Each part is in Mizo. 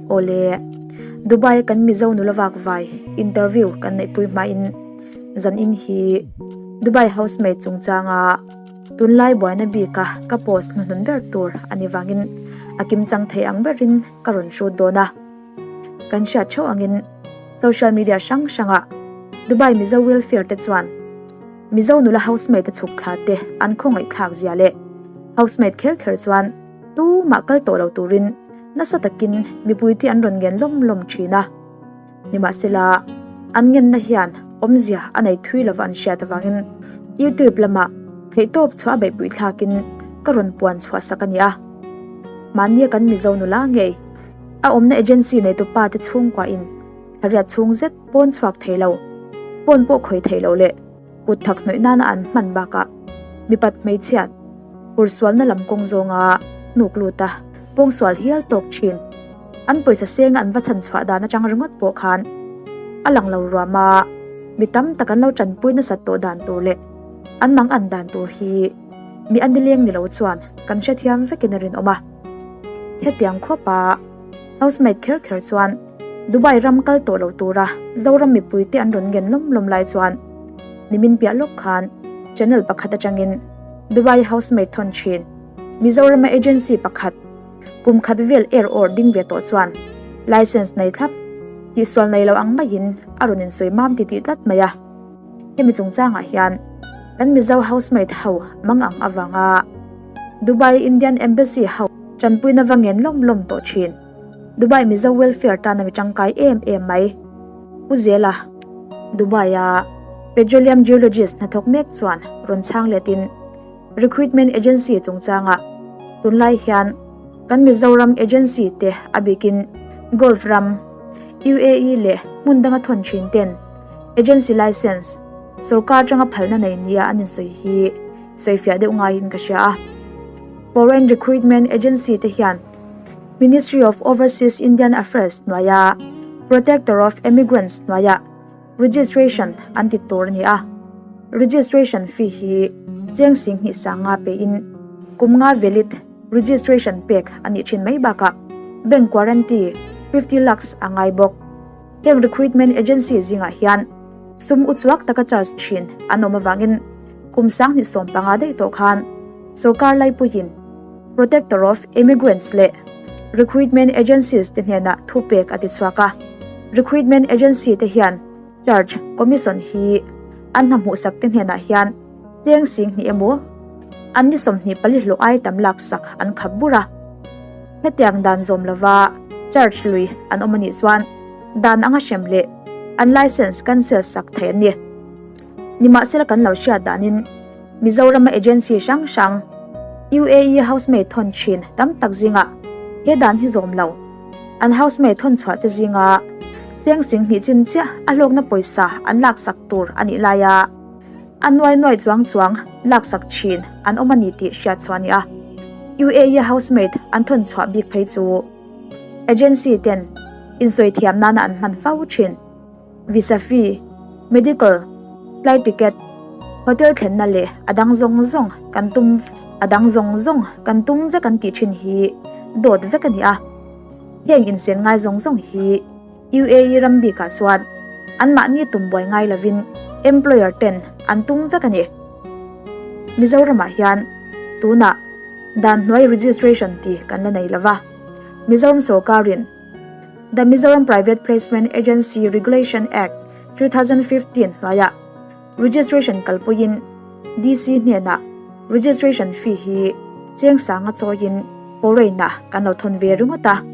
Awle, Dubai a kan Mizo nula vak vai interview kan neihpui hmain zanin hi Dubai housemaid chungchanga tunlai buaina bika ka post hnuhnun ber tur a ni vangin a kimchang thei ang berin ka rawn hrut dawn a. Kan hriat theuh angin social media hrang hrangah Dubai Mizo welfare te chuan Mizo nula housemaid a chhuk thla te an khawngaih thlak zia leh housemaid kher kher chuan tumah kal tawh lo turin nasa takin mipuite an rawn ngen lawm lawm thin a. Nimahsela, an ngenna hian awmzia a nei thui lova an hriat avangin YouTube lamah theihtawp chhuah a beihpui thlakin ka rawn puan chhuah sak a ni a. Mahnia kan Mizo nula ngei a awmna agency neitupa te chhungkuahin thla riat chhung zet pawn chhuak thei lo, phone pawh khawi thei lo leh kut thak hnawih nana an hman bakah mipat hmeichhiat hursualna lam kawng zawnga hnuk lut a pawngsual hial tawk thin. An pawisa senga an va chhan chhuah dan atang ringawt pawh khan a lang lo ruam a, mi tam tak an lo tanpui nasat tawh dan tur leh an mang an dan tur hi mi a nileng ni lo chuan kan hrethiam vekin a rinawm a. Hetiang khawpa housemaid kher kher chuan Dubai ram kal tawh lo tura Zoram mipuite an rawn ngen lawm lawm lai chuan nimin piah lawk khan channel pakhat atangin Dubai housemaid thawn thin Mizorama agency pakhat Kum khat vel er awr ding ve tawh chuan licence nei thlap, tihsual nei lo ang maiin a rawn insawi mam ti tih tlat mai a. Hemi chungchangah hian kan Mizo housemaid ho mang ang avanga Dubai Indian Embassy ho tanpuina va ngen lawm lawm tawh thin. Dubai Mizo welfare tana mi tangkai em em mai. Pu Zela, Dubai-a petroleum geologist hnathawk mek chuan rawn chhang letin, Recruitment agency chungchangah tunlai hian kan Mizoram agency te a bikin Gulf ram, UAE leh hmun danga thawn thin ten agency license sorkar atanga phalna nei nia an insawi hi sawifiah deuh ngaiin ka hria a. Foreign recruitment agency te hian Ministry of Overseas Indian Affairs hnuaia Protector of Emigrants hnuaiah Registration an ti tur a ni a, registration fee hi cheng singhnih sanga pein kum nga valid registration pek a nih thin mai bakah bank guarantee 50 lakhs a ngai bawk. Heng recruitment agency zingah hian sum uchuak taka charge thin an awm avangin kum 2015 daih tawh khan sorkar laipuiin Protector of Immigrants leh Recruitment Agencies te hnenah thupek a ti chhuak a. Recruitment Agency te hian charge commission hi an hna hmuhsak te hnenah hian cheng 20 emaw an ni 24 hlawh ai tam laksak an khap bur a. Hetiang dan zawm lova charge lui an awm a nih chuan dan anga hrem leh an license cancel sak thei an ni. Nimahsela kan lo hriat danin Mizorama agency hrang hrang UAE housemaid thawn thin tam tak zingah he dan hi zawm lo. An housemaid thawn chhuah te zinga cheng ching hnih chin chiah a hlawkna pawisa an laksak tur a nih laia a nuai nuai chuang chuang laksak thin an awm a ni tih hriat chhuah a ni a. UAE housemaid an thawn chhuah bik phei chu agency ten insawi thiam nana an hman fo thin. Visa fee, medical, flight ticket, hotel thlenna leh a dang zawng zawng kan tum a dang zawng zawng kan tum vek an tih thin hi dawt vek a ni a. Heng insen ngai zawng zawng hi UAE ram bikah chuan anmahni tum buai ngai lovin employer ten an tum vek a ni. Mizoramah hian tunah dan hnuai registration tih kan la nei lova, Mizoram sorkarin, The Mizoram Private Placement Agency Regulation Act, 2015 hnuaiah registration kalpuiin DC hnenah registration fee hi cheng sanga chawiin foreign-ah kan lo thawn ve ringawt a.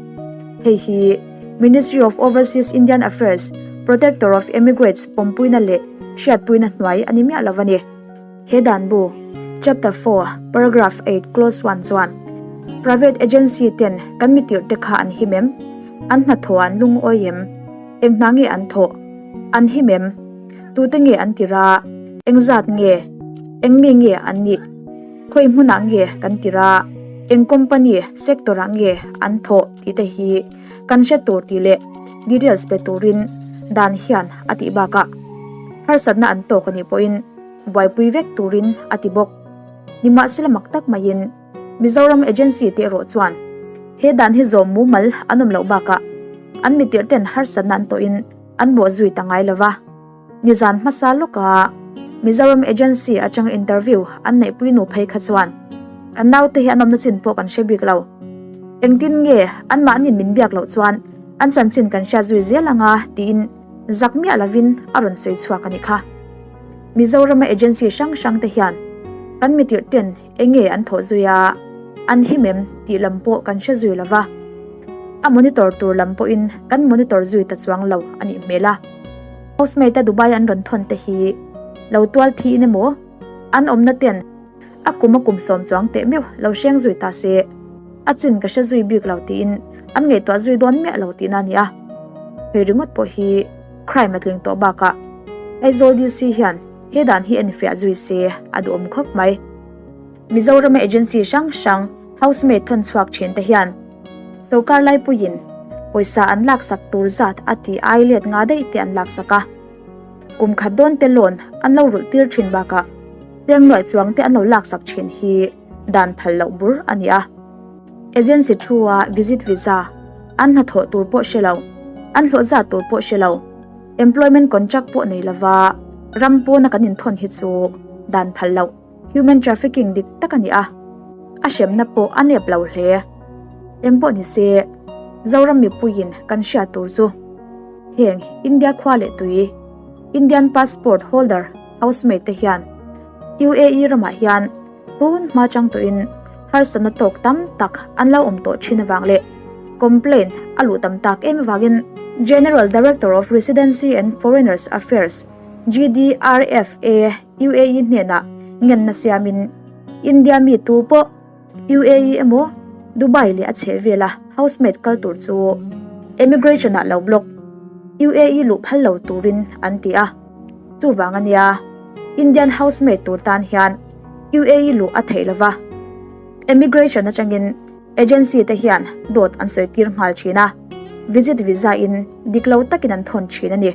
Hei hi Ministry of Overseas Indian Affairs, Protector of Emigrants pawmpuina leh hriatpuina hnuai a ni miah lo a ni. He dan bu, Chapter 4, Paragraph 8, Clause 1 chuan, Private agency ten kan mi tirh te kha an him em? An hnathawh ah an lungawi em? Eng hna nge an thawh? An him em? Tute nge an tir a? Eng zat nge? Eng mi nge an nih? Khawi hmunah nge kan tir a? Eng company, sector ah nge an thawh tih te hi kan hre tur tih leh details pe turin dan hian a tih bakah harsatna an tawk a nih pawhin buaipui vek turin a ti bawk. Nimahsela mak tak maiin Mizoram agency te erawh chuan he dan hi zawm mumal an awm loh bakah. An mitirh ten harsatna an tawhin an bawh zui ta ngai lo va. Nizan hmasa lawka Mizoram Agency atanga interview an neihpui nu phei kha chuan kan naute hi an awmna chin pawh kan hre bik lo. Engtin nge anmahniin min biak loh chuan an chanchin kan hriat zui zel anga tiin zak miah lovin a rawn sawi chhuak a nih kha. Mizorama agency hrang hrang te hian kan mitirh ten eng nge an thawh zui a, an him em tih lam pawh kan hre zui lo va. A monitor tur lam pawhin kan monitor zui ta chuang lo a nih hmel a. Housemaid a Dubai an rawn thawn te hi lo tual thiin emaw an awmna ten a kum a kum sawm chuang teh meuh lo hreng zui ta se, a chin ka hre zui bik lo tiin an ngaihtuah zui dawn miah lo tihna a ni a. Hei ringawt pawh hi crime a tling tawh bakah Aizawl DC hian he dan hi en fiah zui se a duhawm khawp mai. Mizorama agency hrang hrang housemaid thawn chhuak thin te hian sorkar laipuiin pawisa an laksak tur zat a tih ai let nga daih te an laksak a. Kum khat dawn te loan an lo rulh tir thin bakah cheng nuaih chuang te an lo laksak thin hi dan phal loh bur a ni a. Agency thu a visit visa an hnathawh tur pawh hre lo, an hlawh zat tur pawh hre lo, employment contract pawh nei lova ram pawna kan inthawn hi chu dan phal loh. Human trafficking dik tak a ni a, a hremna pawh a nep lo hle. Eng pawh ni se, Zoram mipuiin kan hriat tur chu heng India khua leh tui, Indian passport holder housemaid te hian UAE ramah hian tun hma chang tawhin harsatna tawk tam tak an lo awm tawh thin avang leh complaint a luh tam tak em avangin General Director of Residency and Foreigners Affairs, GDRFA, UAE hnenah ngenna siamin India mi tu pawh UAE emaw Dubai leh a chhehvela housemaid kal tur chu immigration ah lo block UAE luh phal lo turin an ti a. Chuvang ania Indian housemaid tur tan hian UAE luh a theih lova, immigration atangin agency te hian dawt an sawi tir nghal thin a, visit visa in dik lo takin an thawn thin a ni.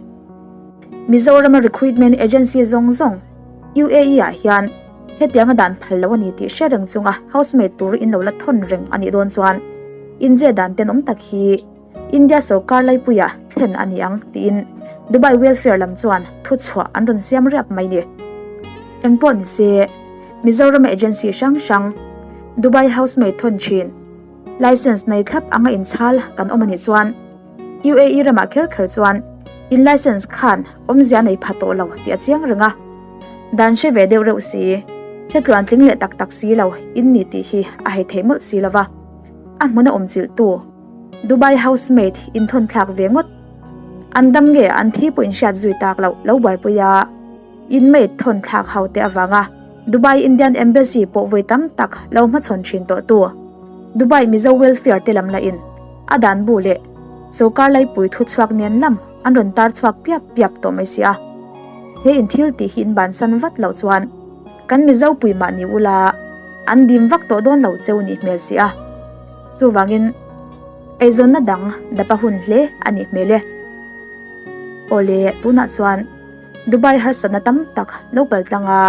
Mizorama recruitment agency zawng zawng UAE ah hian hetianga dan phal lo a ni tih hre reng chunga housemaid tur in lo la thawn reng a nih dawn chuan inzia dan tenawm tak hi India sorkar laipuia thlen a ni ang tiin Dubai welfare lam chuan thuchhuah an rawn siam riap mai ni. Engpawh ni se Mizorama agency hrang hrang Dubai housemaid thawn thin license nei thlap anga inchhal kan awm a nih chuan UAE ramah kher kher chuan in license khan awmzia nei pha tawh lo tih a chiang reng a, dan hre ve deuh reuh si, hre tluan tling leh tak tak si lo in ni tih hi a hei theih mawlh si lo va, a hmuna awm chilh tu Dubai housemaid in thawn thlak ve ngawt an dam nge an thi pawh in hriat zui tak loh lo buaipui a, in maid thawn thlak ho te avanga Dubai Indian Embassy pawh vawi tam tak lo hmachhawn thin tawh tu Dubai Mizo Welfare te lam lah in a dan bu leh sorkar laipui thu chhuak nen lam an rawn tar chhuak piap piap tawh mai si a. He in thil tih hi in bansan vat loh chuan kan Mizo pui mah ni ula an dim vak tawh dawn lo cheu nih hmel si a. Chuvangin eizawnna dang dap a hun hle a nih hmel e. Awle tunah chuan Dubai harsatna tam tak lo pal tlanga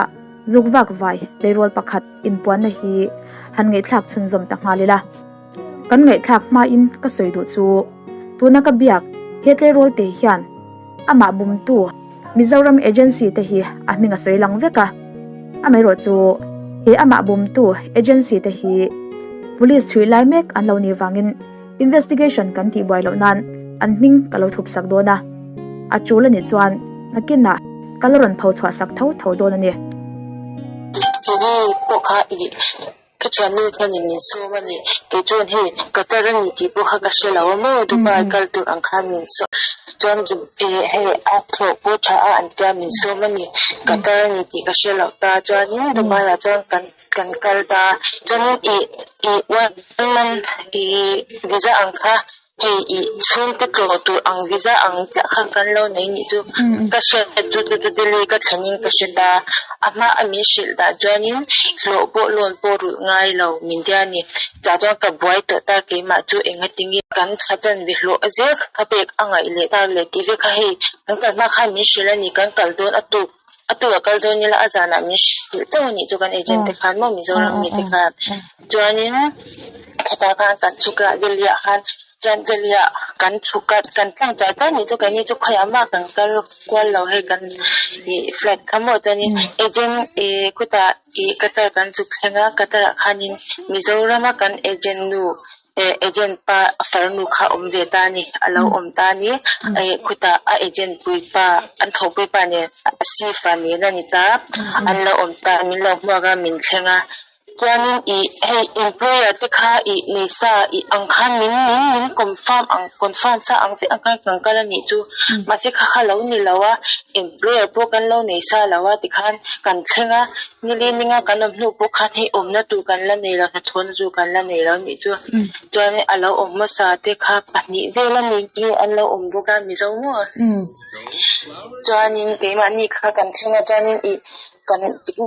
zuk vak vai tleirawl pakhat inpuanna hi han ngaihthlak chhunzawm ta nghal ila. Kan ngaihthlak hmain ka sawi duh chu tuna ka biak he tleirawl te hian amah bumtu Mizoram agency te hi a hming a sawi lang vek a, amaherawh chu he amah bumtu agency te hi police chhui lai mek an lo nih vangin investigation kan tih buai loh nan an hming ka lo thup sak dawn a, a tul a nih chuan nakinah ka la rawn pho chhuah sak tho tho dawn a ni. Chini pawh kha i Ka thiannu khanin min sawm a ni. Kei chuan hei Qatar a ni tih pawh kha ka hre lo a maw Dubai kal tur ang khan min sawm. Chuan hei a thlawh pawh tha a an tia min sawm a ni. Qatar a ni tih ka hre loh ta. Chuanin Dubai ah chuan kan kan kal ta. Chuanin ih ih one month ih visa ang kha Hei i chhungte tlawh tur ang visa ang chiah kha kan lo nei nih chu ka hriat chu chu chu Delhi ka thlenin ka hre ta. A hma a min hrilh dah chuanin hlawh pawh loan pawh rulh ngai lo min tia ni. Chah chuan ka buai tawh ta keimah chu engatinge kan thla chanve hlawh zel kha pek a ngaih leh tak leh tih ve kha hei kan kal hma khan min hrilh a ni kan kal dawn a tuk a tuk a kal dawn ila a zanah min hrilh chauh a nih chu kan agent te khan maw Mizoram mi te khan chuanin khata khan kan chhuk a Delhi ah khan. Chuan Delhi ah kan chhuk a, kan tlang char char nih chu keini chu khawiah mah kan kal kual lo hei kan ih flight kha maw chuanin agent ih khutah ih Qatar kan chhuk thleng a, Qatar ah khanin Mizoram a kan agent nu eh agent pa farnu kha awm ve ta a ni, a lo awm ta a ni ih khutah a agent pui pa an thawhpui pa nen a sifa nen a ni ta an lo awm ta min lo hmuak a min thleng a. Chuanin ih hei employer te kha ih nei sa ih ang khan min min min confirm ang confirm sa ang vek ang khan kan kal a nih chu. Mahse kha kha lo ni lo a, employer pawh kan lo nei sa lo a tikhan kan thleng a, nili ninga kan awm hnu pawh khan hei awmna tur kan la nei lo, hnathawhna tur kan la nei lo a nih chu. Chuanin a lo awm hmasa te kha pahnih vel a ni nge an lo awm bawk a Mizo maw? Chuanin keimahni kha kan thleng a chuanin ih Kan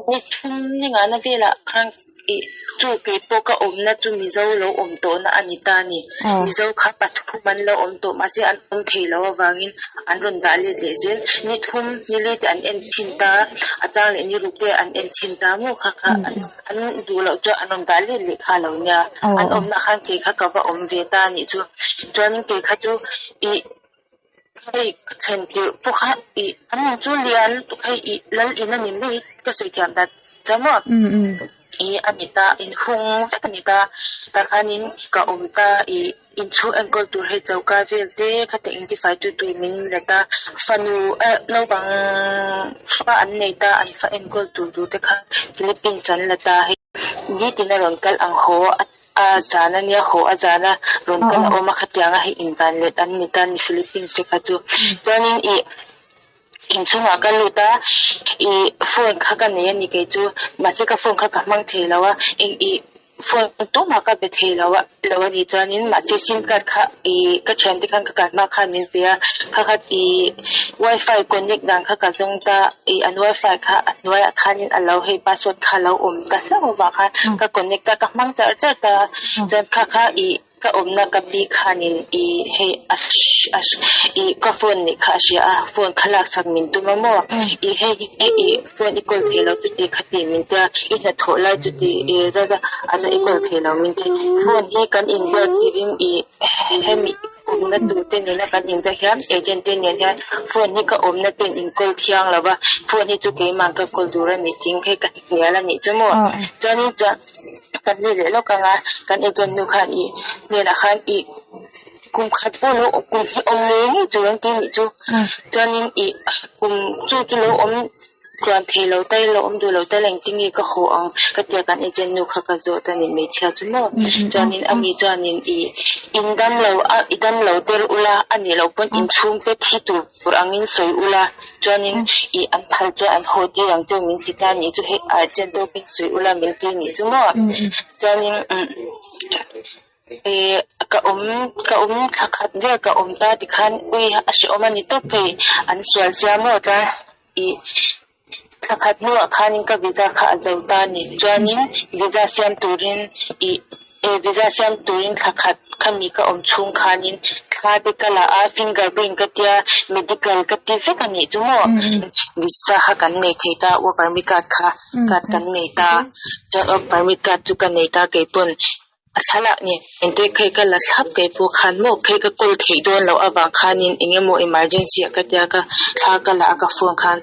ni thum ni ngahna velah khan ih chu kei pawh ka awmna chu Mizo lo awm tawhna a ni ta a ni. Mizo kha pathum an lo awm tawh mahse an awm thei lo avangin an rawn dah let leh zel. Ni thum ni li te an en thin ta, a chang leh ni ruk te an en thin ta maw kha kha an duh loh chuan an rawn dah let leh kha lo nia. An awmna khan kei kha ka va awm ve ta a nih chu. Chuanin kei kha chu ih. Hei ka thlen tirh pawh kha ih an in chu lian lutuk hei ih lal in a ni mai ka sawi thiam dan cha maw ih a ni ta inhung vek a ni ta tah khanin ka awm ta ih inchhung enkawl tur hei choka vel te khatiang intifai tu tur min la ta fanu eh naupang fa an nei ta an fa enkawl tur tur te kha Philippines an la ta hei. Nitin a rawn kal ang haw a zan a nia haw a zan a rawn kal a awm a khatiang a hei invan let an ni ta ni Philippines te kha chu chuanin ih inchhungah ka lut a ih phone kha ka nei a ni kei chu mahse ka phone kha ka hmang thei lo a eng ih phone tumah ka be thei lo a lo a ni chuanin mahse sim card kha ih ka thiante khan ka kal hma khan min pe a kha kha ih wifi connect dan kha ka zawng ta ih an wifi kha a hnuaiah khanin a lo hei password kha a lo awm ta hlauh avang khan ka connect a ka hmang char char ta chuan kha kha ih ka awmna ka pi khanin ih hei a ih ka phone nih kha a hria a phone kha laksak min tum a maw ih hei hi ih phone i kawl thei lo chuti khati min tia i hnathawh lai chuti ih zat a a chuan i kawl thei lo min ti phone hi kan inbiak tirin ih hemi awmna tur te nena kan inbiak hian agent te nen hian phone hi ka awmna ten in kawl thiang lo va phone hi chu keimah ka kawl tur a ni tih hi ka hnial a nih chu maw chuanin chuan kan ni leh lawk ang a kan agent nu khan ih hnenah khan ih kum khat pawh lo kum hnih awm ngei ngei tur an ti a nih chu chuanin ih kum chu chu lo awm tluan thei lo ta ila awm duh lo ta ila engtin nge ka haw ang ka tia kan agent nu kha ka zawt a ni hmeichhia chu maw chuanin ani chuanin ih in dam lo a i dam lo tel ula a nih loh pawn inchhung te thi tur angin sawi ula chuanin ih an phal chuan an haw tir ang che min ti ta a nih chu hei urgent tawkin sawi ula min ti a nih chu maw chuanin umm. Ih ka awm ka awm thla khat vel ka awm ta tikhan ui a hrehawm a ni tawp hei an sual sia maw chuan ih thla khat hnuah khanin ka visa kha a zo ta a ni chuanin visa siam turin ih eh visa siam turin thla khat khami ka awm chhung khanin thla te ka la a finger print ka tia medical ka ti vek a nih chu maw visa kha kan nei thei ta work permit card kha card kan nei ta chuan work permit card chu ka nei ta keipawn. A thlalak nen te kha ka la thlap kei pawh khan maw kei ka kawl theih dawn loh avang khanin eng emaw emergency ah ka tia ka thla ka la a ka phone khan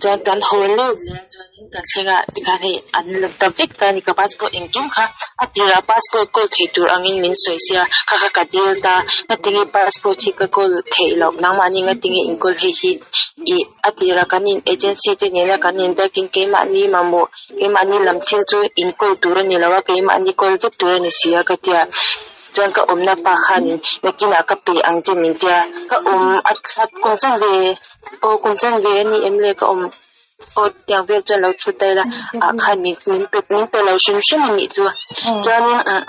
chuan kan haw let leh a chuanin kan thleng a tikhan hei an la ta vek ta a ni ka passport engkim kha a tirah passport kawl theih tur angin min sawi sia kha kha ka dil ta ngatinge passport hi ka kawl theih loh nangmahni ngatinge in kawl hei hi ih a tirah kan in agency te nena kan in biakin keimahni mamawh. Keimahni lam thil chu in kawl tur a ni lo a, keimahni kawl vek tur a ni si a ka tia. Chuan ka awmna pa khanin nakinah ka pe ang che min tia. Ka awm a that kum chanve aw kum chanve a ni em le ka awm aw tiang vel chuan lo thu ta ila ah khan min min pe min pe lo hrim hrim a nih chu. Chuanin umm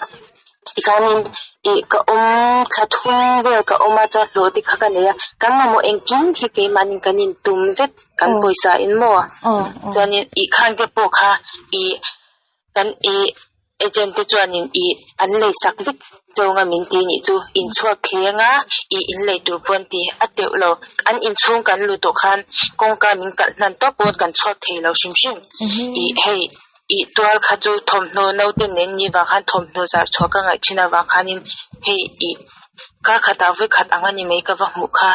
tikhanin ih ka awm thla thum vel ka awm a chuan hlawh te kha ka nei a, kan mamawh engkim hi keimahni kan intum vek. Kan pawisa in maw? Chuanin ih khan te pawh kha ih kan ih agent te chuanin ih an lei sak vek chauh a min ti nih chu inchhuak thleng a ih in lei tur pawh an ti a teuh lo. An inchhung kan luh tawh khan kawngka min kalh hnan tawp pawn kan chhuak thei lo hrim hrim. Ih hei ih tual kha chu thawmhnaw naute nen ni vang khan thawmhnaw zar chhuah ka ngaih thin avang khanin hei ih. Kar khatah vawi khat ang a ni mai ka va hmuh kha.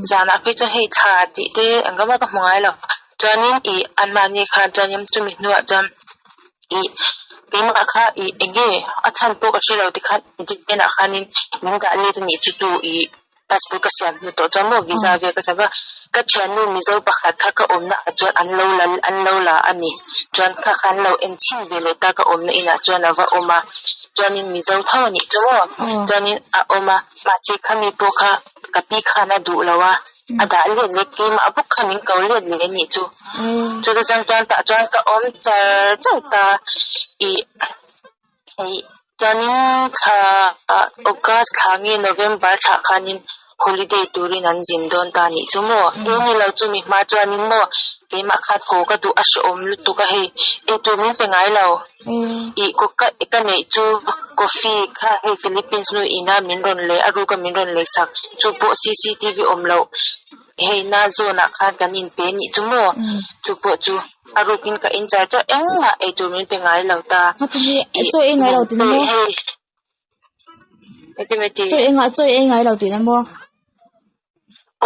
Zanah phei chuan hei thla tih te engkam ah ka hmu ngai lo. Chuanin ih anmahni khan chuanin chumi hnuah chuan ih keimah kha ih eng nge a chhan pawh ka hre lo tikhan hnenah khanin min dah let a nih chu chu ih passport ka siam hnu tawh chuan maw visa vel ka siam a, ka thiannu Mizo pakhat kha ka awmna ah chuan an lo la an lo la a ni. Chuan kha kha an lo en chhin ve leh ta ka awmna inah chuan a va awm a, chuanin Mizo tho a nih chu maw chuanin a awm a, mahse khami pawh kha ka pi khan a duh lo a, a dah let leh keimah bawk kha min ko let leh a nih chu. Chuta chang chuan tah chuan ka awm char char ta ih hei chuanin thla August thla nge November thla khanin holiday turin an zin dawn ta nih chu maw. He ni lo chumi hma chuanin maw keimah khan haw ka duh a hrehawm lutuk a hei eitur min pe ngai lo. Ih ka ka neih chu coffee kha hei Philippines nu ina min rawn lei a ruka min rawn lei sak chu pawh cctv awm loh hei na zawn ah khan kan in pe nih chu maw chu pawh chu a rukin ka in char char engmah eitur min pe ngai lo ta ih hei engtin nge ti Chaw ei ngai lo tihna maw?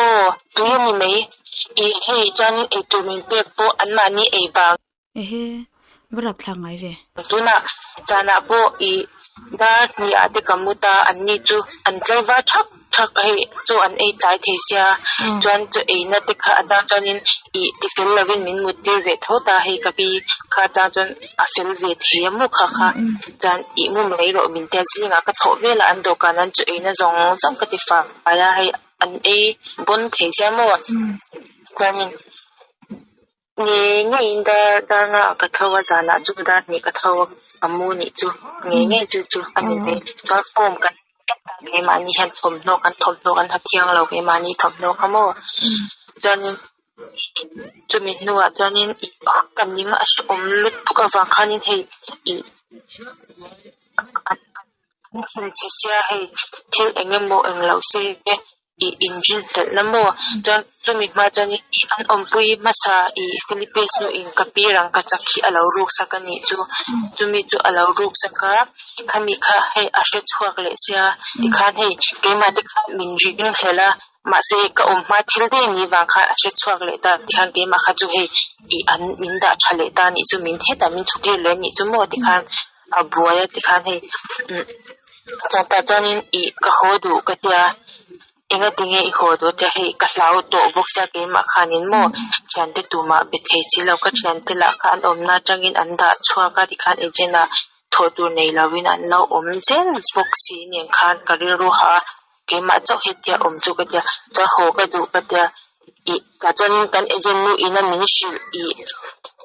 Aw tui a ni mai ih hei chuanin eitur min pek pawh anmahni ei vang. Ehe, va rap thlak ngai ve. Tunah zanah pawh i dar hnih ah te ka mut a, an ni chu an tlaivar thak thak a hei chaw an ei tlai thei sia, chuan chaw eina te kha a chang chuanin i ti fel lovin min mut tir ve tho ta hei ka pi kha a chang chuan a fel ve thei a maw kha kha chuan i mu mai rawh min tia zingah ka thawh velah an dawhkan an chaw eina zawng zawng ka ti fai a hei an ei bawn thei sia maw chuanin. Ngei ngeiin dar dar nga ah ka tho a, zanah chu dar hnih ka tho a, ka mu nih chu ngei ngei chu chu a ni ve. Chuan form kan vek ta keimahni hian thawmhnaw kan thawmhnaw kan ha thiang lo keimahni thawmhnaw kha maw. Chuanin chumi hnuah chuanin ka ning a hrehawm lutuk avang khanin hei ih an an chhe sia hei thil eng emaw eng lo se ih inrinhlelhna maw? Chuan chumi hma chuan ih an awmpui hmasa ih Philippines nu in ka pi rang ka chak hi a lo ruk sak a nih chu. Chumi chu a lo ruk sak a, khami kha hei a hre chhuak leh sia tikhan hei keimah te khan min ringhlelh a, mahse ka awm hma thil daih ni vang khan a hre chhuak leh ta tikhan keimah kha chu hei ih an min dah tha leh ta nih chu min hetah min chhuk tir leh a nih chu maw tikhan a buai a tikhan hei umm chuan tah chuanin ih ka haw duh ka tia enga tinge i haw duh tia hei ka hlau tawh bawk sia keimah khanin maw thiante tumah be thei si lo ka thiante lah kha an awmna atangin an dah chhuak a tikhan agent ah thawh tur nei lovin an lo awm zel bawk si nen khan ka rilru hah a keimah chauh hetia awm chu ka tia chuan haw ka duh ka tia Ih tah chuanin kan agent nu ina min hrilh ih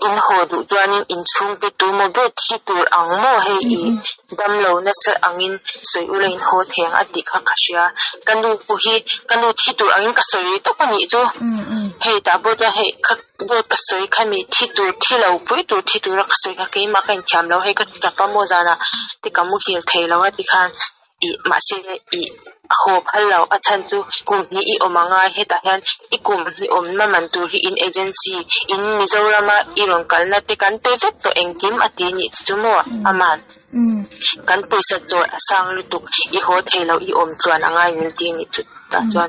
in haw duh chuanin inchhungte tu maw ber thi tur ang maw hei ih damlo nasa angin sawi ula in haw thei ang a tih kha ka hria. Ka nu hi ka nu thi tur angin ka sawi tawp a nih chu. Hei tah pawh chuan hei kha dawt ka sawi kha mi thi tur thi lo pui tur thi tura ka sawi kha keimah ka inthiam lo hei ka tap a maw zanah te ka muhil thei lo a tikhan Ih mahse ih haw phal lo a chhan chu kum hnih i awm angai hetah hian i kum hnih awmna man tur hi in agency in Mizorama i rawn kalna te kan pe vek tawh engkim a ti nih chu maw aman kan pawisa chawi a sang lutuk i haw thei lo i awm tluan angai min ti nih chu tah chuan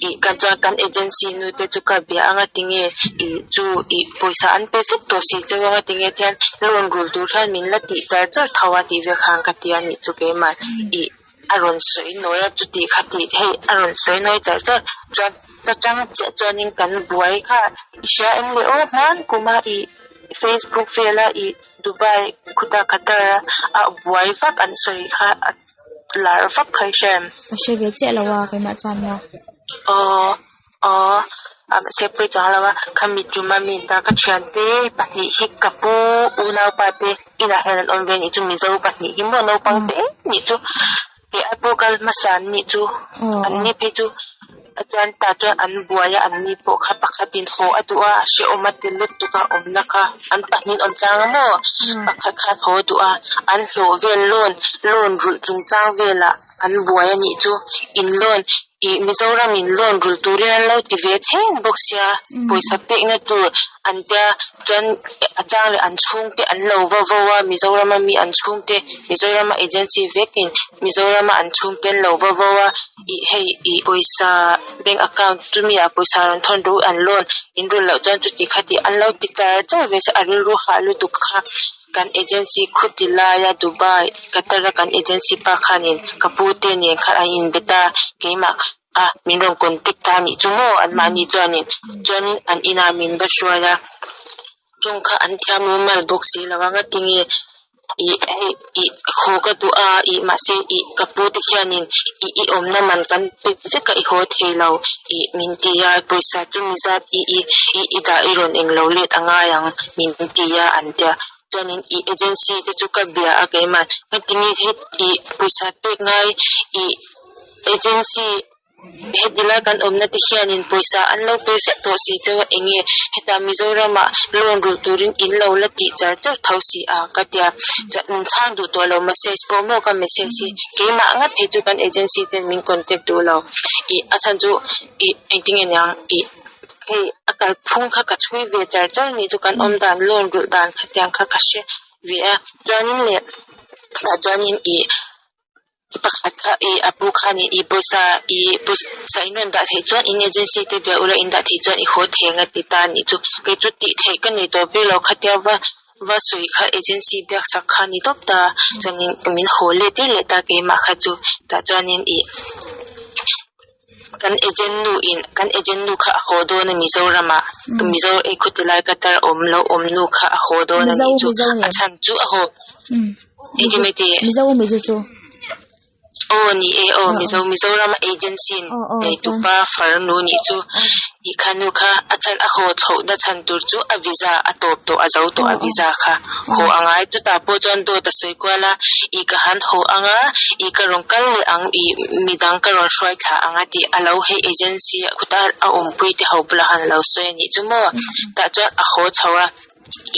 ih kan chuan kan agency nu te chu ka bia anga tinge ih chu ih pawisa an pe vek tawh si cheu anga tinge tihian loan rul tur hian min la tih char char tho a tih vek khan ka ti a nih chu keimah ih a rawn sawi nawi a chuti kha tih hei a rawn sawi nawi char char chuan ta chang chiah chuanin kan buai kha i hria em le aw hman kuma ih facebook vela ih Dubai khuta Qatar a buai vak an sawi kha a lar vak kha i hria em? Ka hre ve chiah lo a keimah chuan nia. Aw aw a mahse pawi chuang lo a khami tum a mi ta ka thiante pahnih hi ka pu unaupa te inah hian an awm ve anih chu mizo pahnih hi maw naupang te em nih chu kei ai pawh kal hmasa an nih chu an ni phei chu chuan tah chuan an buai a an ni pawh kha pakhatin haw a duh a hrehawm a ti lutuk a awmna kha an pahnih awm chang a maw pakhat khan haw a duh a an hlawh vel loan loan rulh chungchang velah. an buai a nih chu in loan ih Mizoram in loan rulh turin an lo ti ve chheng bawk sia pawisa pekna tur an tia chuan a chang leh an chhungte an lo va vo a Mizoram ami an chhungte Mizoram a agency vekin Mizoram a an chhungte an lo va vo a ih hei ih pawisa bank account chumi ah pawisa rawn thawn ru an loan in rulh loh chuan chuti khati an lo ti char char ve se a rilru hah lutuk kha kan agency khuti laia Dubai Qatar a kan agency pa khanin ka pu te nen khan an inbe ta keimah kha min rawn contact ta anih chu maw anmahni chuanin chuanin an inah min va hruai a chung kha an thiam mumal bawk si lo a ngatinge ih hei ih haw ka duh a ih mahse ih ka pu te hianin ih i awmna man kan pe vek a i haw thei lo ih min ti a pawisa chu mi zat ih ih i dah i rawn englo let a ngai ang min ti a an tia. Chuanin ih agency te chu ka bia a keimah heti heti pawisa pek ngai ih agency heti lai kan awmna te hianin pawisa an lo pe vek tawh si cheu a enge hetah Mizoram ah loan rulh turin in lo la tih char char tho si a ka tia chuan min chhang duh tawh lo message pawh maw ka message hi keimah ngat phei chu kan agency ten min contact duh lo ih a chhan chu ih engtin nge niang ih. Hei a kalphung kha ka chhui ve char char ni chu kan awm dan loan rulh dan khatiang kha ka hre ve a chuanin leh tah chuanin ih pakhat kha ih a pu khanin ih pawisa ih pawisa in rawn dah theih chuan in agency te bia ula in dah theih chuan i haw thei ang a ti ta a nih chu kei chu tih theih ka nei tawh ber lo khatia va va sawi kha agency biak sak kha a ni tawp ta chuanin min haw let tir leh ta keimah kha chu tah chuanin ih. Kan agent nu in kan agent nu kha a haw dawn a Mizoram ah Mizo ei khuti lai Qatar awm lo awm nu kha a haw dawn a nih chu a chhan chu a haw engkim e ti Mizo Mizo chu aw ni e aw Mizo Mizoram a agency nei tupa farnu nih chu ih kha nu kha a chhan a haw chhoh na chhan tur chu a visa a tawp tawh a zo tawh a visa kha haw a ngai chutah pawh chuan dawt a sawi kual a ih ka han haw ang a ih ka rawn kal leh ang ih midang ka rawn hruai thla ang a tih a lo hei agency ah khuta a awmpui te ho bulah khan a lo sawi a nih chu maw tah chuan a haw chho a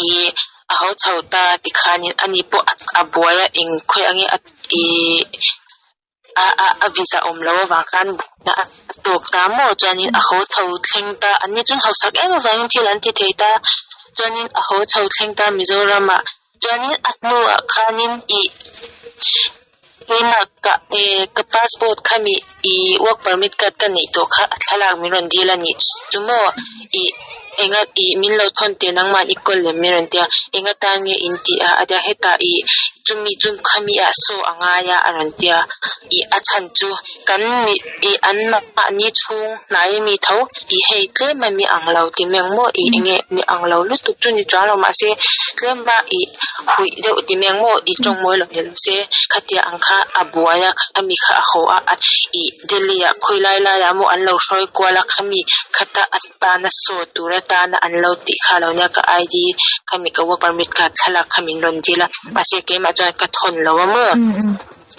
ih a haw chho ta tikhanin ani pawh a buai a eng khawi ang nge a ih. A a a visa awm lo avang khan a tawk ta maw chuanin a haw chho thleng ta an ni chuan hausak em avangin thil an ti thei ta chuanin a haw chho thleng ta Mizoram ah chuanin a hnuah khanin ih keimah ka eh ka passport kha mi ih work permit card ka neih tawh kha a thlalak min rawn dil a nih chu maw ih enga ih min lo thawn teh nangmah i kawl lem min rawn tia enga tan nge in tih a a tia hetah ih chumi chu khami ah saw a ngai a a rawn tia ih a chhan chu kan mi ih an mahni chhung hnai ami tho ih hei tlem a mi ang lo ti mai ang maw ih enge mi ang lo lutuk chu ni chuang lo mahse tlem a ih huih deuh ti mai ang maw ih tawng mawi lo ni lo se khatia ang kha a buai a khami kha a haw a ih Delhi ah khawi lai lai ah maw an lo hruai kual a khami khata a tana saw tur atana an lo tih kha lo nia ka ID khami ka work permit card thlalak kha min rawn dil a mahse keimah chuan ka thawn lo a maw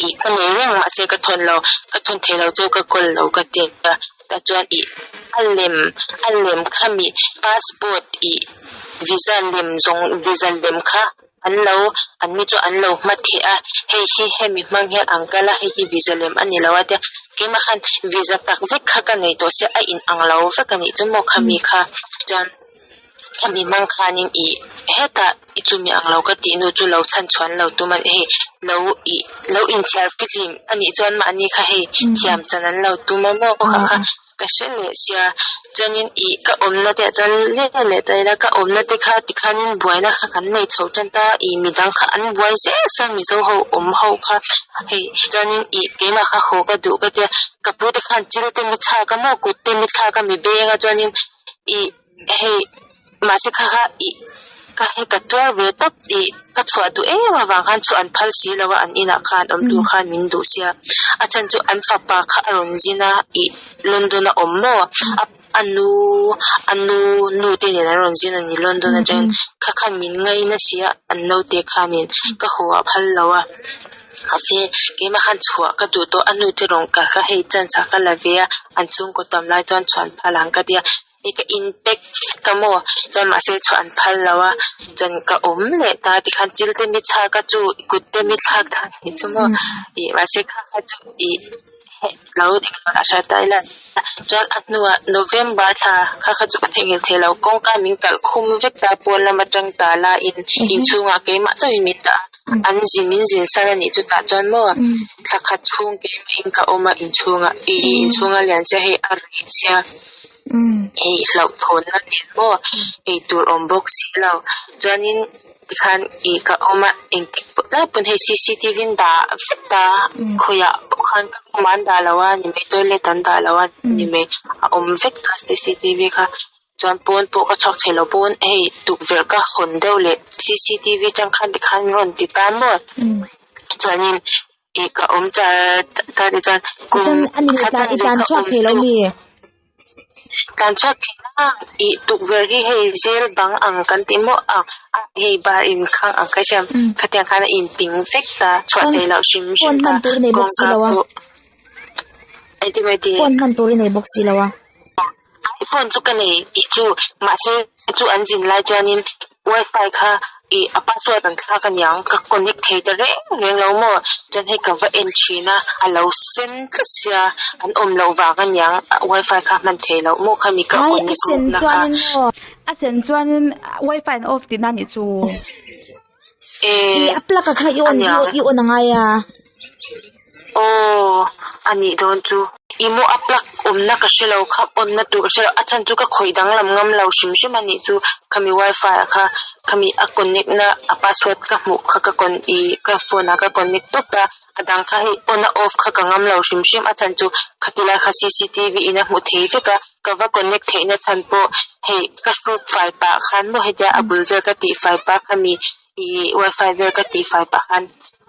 ih ka nei reng mahse ka thawn lo ka thawn thei lo chu ka kawl lo ka ti a tah chuan ih a lem a lem khami passport ih visa lem zawng visa lem kha. An lo, an mi chu an lo hma theh a, hei hi hemi hmang hian an kal a, hei hi visa lem a ni lo a tia, keimah khan visa tak vek kha ka nei tawh sia, a in ang lo vek a nih chu maw khami kha chuan khami hmang khanin ih hetah i chumi ang lo ka tih nu chu lo chhan chhuan lo tum a ni, hei lo ih lo inthiar fihlim a nih chuan mahni kha hei thiam chan an lo tum a maw kha kha. Ka hre leh sia, chuanin ih ka awmna te ah chuan let leh ta ila ka awmna te kha tikhanin buaina kha kan nei chho tan ta, ih midang kha an buai zel sia Mizo ho awm ho kha hei chuanin ih keimah kha haw ka duh ka tia ka pu te khan chil te mi thlak a maw kut te mi thlak a mi beng a chuanin ih hei mahse kha kha ih ka hei ka tuar ve tawp ih ka chhuah duh em avang khan chu an phal si lo a an inah khan awm tur khan min duh sia a chhan chu an fapa kha a rawn zin a ih London a awm maw a a nu a nu nu te nen an rawn zin a ni London atangin kha khan min ngaina si a an naute khanin ka haw a phal lo a mahse keimah khan chhuah ka duh tawh a nu te rawn kal kha hei chance ah ka la ve a an chhungkaw tam lai chuan chhuan phal ang ka tia. I ka in pack vek a maw chuan mahse chhuah an phal lo a chuan ka awm leh ta tikhan chil te mi thlak a chu kut te mi thlak ta anih chu maw ih mahse kha kha chu ih heh lo englo lah hriat ta ila chuan a hnuah November thla kha kha chu ka theihnghilh thei lo kawngka min kalh khum vek ta pawn lam atang ta laiin inchhungah keimah chauhin min dah a an zin min zin san anih chu tah chuan maw thla khat chhung keimah in ka awm a inchhungah ih inchhunga lian sia hei a reh sia. Ei hlauhthawnna nen maw ei tur awm bawk si lo chuanin tikhan ih ka awm a engtik pawh lai pawn hei cctv in dah vek ta khawiah pawh khan ka room ah an dah lo a ni mai toilet an dah lo a ni mai a awm vek ta cctv kha chuan pawn pawh ka chhuak thei lo pawn hei tukverh ka hawn deuh leh cctv atang khan tikhan rawn ti ta maw chuanin ih ka awm char char ta tichuan kum Chuan a ni thla tlan i chanve tlan ka chhuak awm thei lo hnu mi? Tlan chhuak thei nang ih tukverh hi hei zel bang ang kan ti maw ang a hei bar in khang ang kha hriam khatiang khan a in ping vek ta chhuah Phone theih loh hrim hrim phone ta hman tur i nei bawk si kawngka lo a. pawh engtin mai ti Phone hman tur i nei bawk si lo a. Phone chu ka nei tih chu mahse chu an zin lai chuanin wifi kha ih a password an thlak aniang ka connect thei ta reng reng lo maw chuan hei ka va en thin a a lo sen tlat sia an awm loh vang aniang wifi kha hman thei loh maw khami ka Ai a connect sen rukna kha. chuanin maw. A sen chuanin wifi an off tihna nih chu. Ih a plug a kha i on i on a ngai a. Aw a nih dawn chu. I maw a plug awmna ka hre lo kha on na tur ka hre lo a chhan chu ka khawih danglam ngam lo hrim hrim a nih chu khami wifi ah kha khami a connect na a password ka hmuh kha ka con ih ka phone ah ka connect tawp a a dang kha hei on a off kha ka ngam lo hrim hrim a chhan chu khati lai kha cctv in a hmu thei vek a ka va connect theih na chhan pawh hei ka hruk fai pah khan maw hetia a bul vel ka tih fai pah khami ih wifi vel ka tih fai pah khan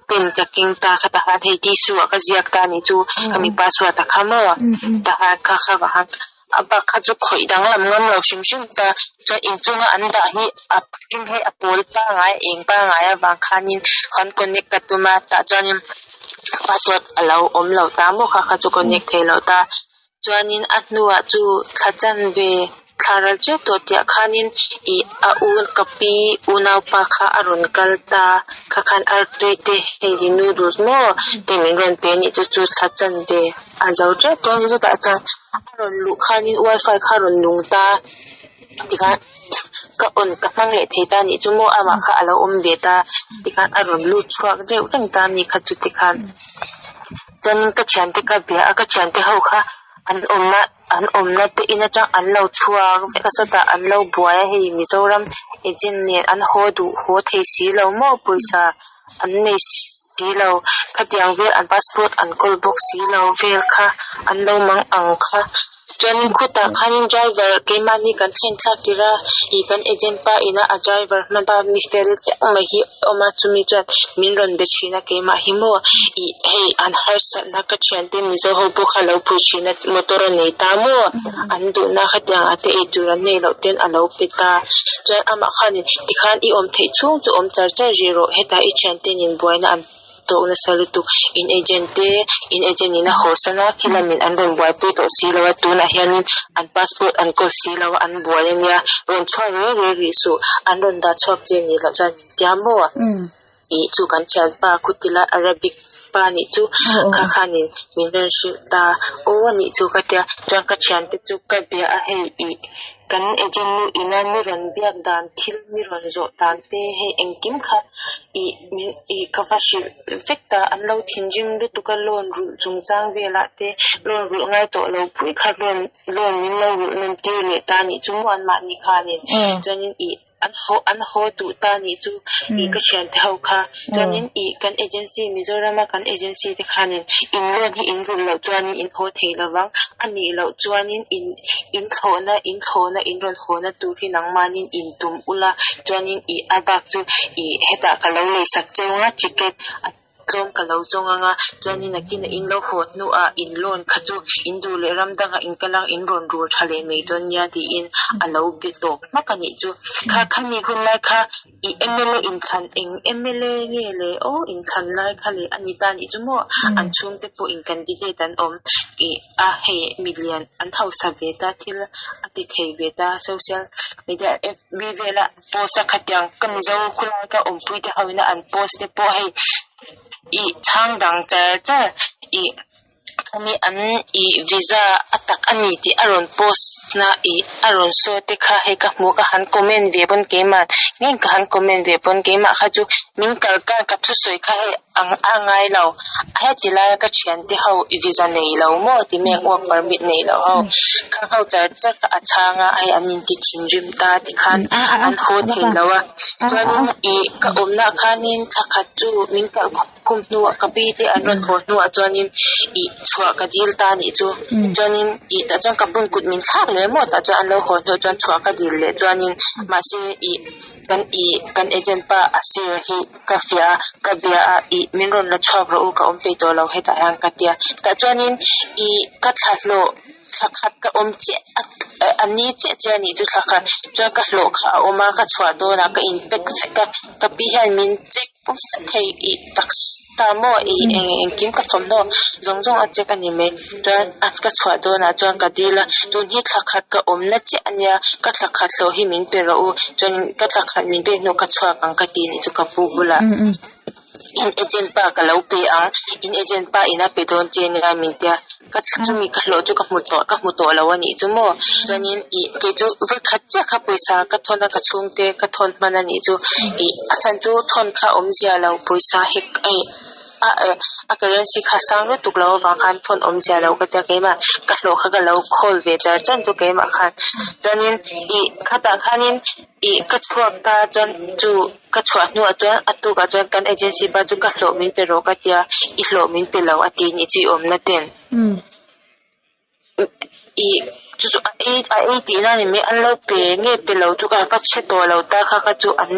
pen ka keng ta kha tah khan hei tissue ah ka ziak ta anih chu khami password ah kha maw tah khan kha kha vah khan a bak kha chu khawih danglam ngam lo hrim hrim ta chuan inchunga an dah hi a hring hi a pawl pangai a eng pangai avang khanin kan connect ka tum a tah chuanin password a lo awm lo ta maw kha kha chu connect theih loh ta. Chuanin a hnuah chu thla chanve thla ral teuh tawh tihah khanin ih a u ka pi unaupa kha a rawn kal ta, kha khan artui te hei noodles maw te min rawn pe a nih chu chu thla chanve a zo teuh tawh a ni chutah chuan a rawn luh khanin wifi kha a rawn nung ta tikhan ka on ka hmang leh thei ta a nih chu maw amah kha a lo awm ve ta tikhan a rawn lut chhuak deuh reng ta a ni kha chu tikhan. Chuanin ka thiante ka bia a, ka thiante ho kha an awmna an awmna te in atang an lo chhuak vek a sawtah an lo buai a hei Mizoram agent nen an haw duh haw thei si lo maw pawisa an nei si lo khatiang vel an passport an kawl bawk si lo vel kha an lo mang ang kha chuanin khutah khanin driver keimahni kan thlen thlak tir a ih kan agent pa ina a driver hman pa mi fel deuh mai hi a awm a chumi chuan min rawn be thin a keimah hi maw ih hei an harsatna ka thiante mizo ho pawh kha lo pui thin a motor a nei ta maw an duhna khatiang ah te eitur an nei loh ten a lo pe ta chuan amah khanin tikhan i awm theih chhung chu awm char char rih rawh hetah i thiante nen buaina an tawk nasa lutuk in agent te in agent in a haw san a khi lamin an rawn buaipui tawh si lo a tunah hianin an passport an kawl si lo a an buai ania rawn chhuak reng reng rih suh an rawn dah chhuak che nih loh chuan min tia maw ih chu kan thianpa khutila arabic pa nih chu kha khanin min rawn hrilh ta aw anih chu ka tia chuan ka thiante chu ka bia a hei ih kan agent nu ina mi rawn biak dan thil mi rawn zawh dan te hei engkim kha ih min ih ka va hrilh vek ta an lo thinrim lutuk a loan rulh chungchang velah te loan rulh ngai tawh lo pui kha loan loan min lo rulh nawn tir leh ta anih chu maw anmahni khanin chuanin ih an haw an haw duh ta anih chu ih ka thiante ho kha chuanin ih kan agency Mizoram a kan agency te khanin in loan hi in rulh loh chuanin in haw thei lovang anih loh chuanin in in thlawhna in thlawhna in rawn hawna tur hi nangmanin in tum ula chuanin ih a bak chu ih hetah ka lo lei sak cheu ang a ticket a. Tlawm ka lo zawng anga, chuanin nakin a in lo haw hnuah in loan kha chu in duh leh ram dangah in kal ang, in rawn rul tha leh mai dawn nia tiin a lo be tawp hmak a nih chu. Kha khami hun lai kha i mla inthlan eng mla nge le aw inthlan lai kha leh a ni ta nih chu maw an chhungte pawh in candidate an awm ih a hei milian an hausa ve ta thil a ti thei ve ta social media fb vela post a khatiang ka mizo khulai ka awmpui te ho ina an post te pawh hei ih chhang dang char char ih khami an ih visa a tak a ni tih a rawn post na ih a rawn sawi te kha hei ka hmuh ka han comment ve pawn keimah ngei ka han comment ve pawn keimah kha chu min kal khan ka thusawi kha hei ang a ngai lo heti laia ka thiante ho i visa nei lo maw ti mek work permit nei lo ho khang ho char char kha a chhang a hei an inti thinrim ta tikhan an haw thei lo a chuanin ih ka awmna ah khanin thla khat chu min kalh khum hnuah ka pi te an rawn haw hnuah chuanin ih chhuah ka dil ta anih chu chuanin ih tah chuan ka bun kut min thlak leh maw tah chuan an lo haw hnuah chuan chhuah ka dil leh chuanin mahse ih kan ih kan agent pa a sir hi. Ka fiah a, ka bia a, ih min rawn la chhuak rawh u ka awm peih tawh lo hetah hian ka tia. Tah chuanin ih ka thla hlawh thla khat ka awm chiah a a ni chiah chiah a nih chu thla khat chuan ka hlawh kha a awm a ka chhuah dawnah ka in pack vek a ka pi hian min check vek thei ih taksa maw ih eng engkim ka thawmhnaw zawng zawng a check a ni mai chuan a ka chhuah dawnah chuan ka dil a tun hi thla khat ka awmna chiah a nia ka thla khat hlawh hi min pe rawh u chuanin ka thla khat min pek hnuah ka chhuak ang ka ti nih chu ka pu bulah in agent pa ka lo pe ang in agent pa in a pe dawn che nia min tia ka chumi ka hlawh chu ka hmu tawh ka hmu tawh lo a nih chu maw chuanin ih kei chu vawikhat chiah kha pawisa ka thawn a ka chhungte ka thawn hman a nih chu ih a chhan chu thawn kha awmzia lo pawisa hek a A eh a currency kha sang lutuk lo avang khan thawn awmzia lo ka tia keimah ka hlawh kha ka lo khawl ve char char chu keimah khan chuanin ih khatah khanin ih ka chhuak ta chuan chu ka chhuah hnuah chuan a tukah chuan kan agency pa chu ka hlawh min pe rawh ka tia i hlawh min pe lo a ti nih chu i awmna ten. Ih chu chu a ei a ei tihna a ni mai an lo pe nge pe lo chu ka ka chhe tawh lo ta kha kha chu an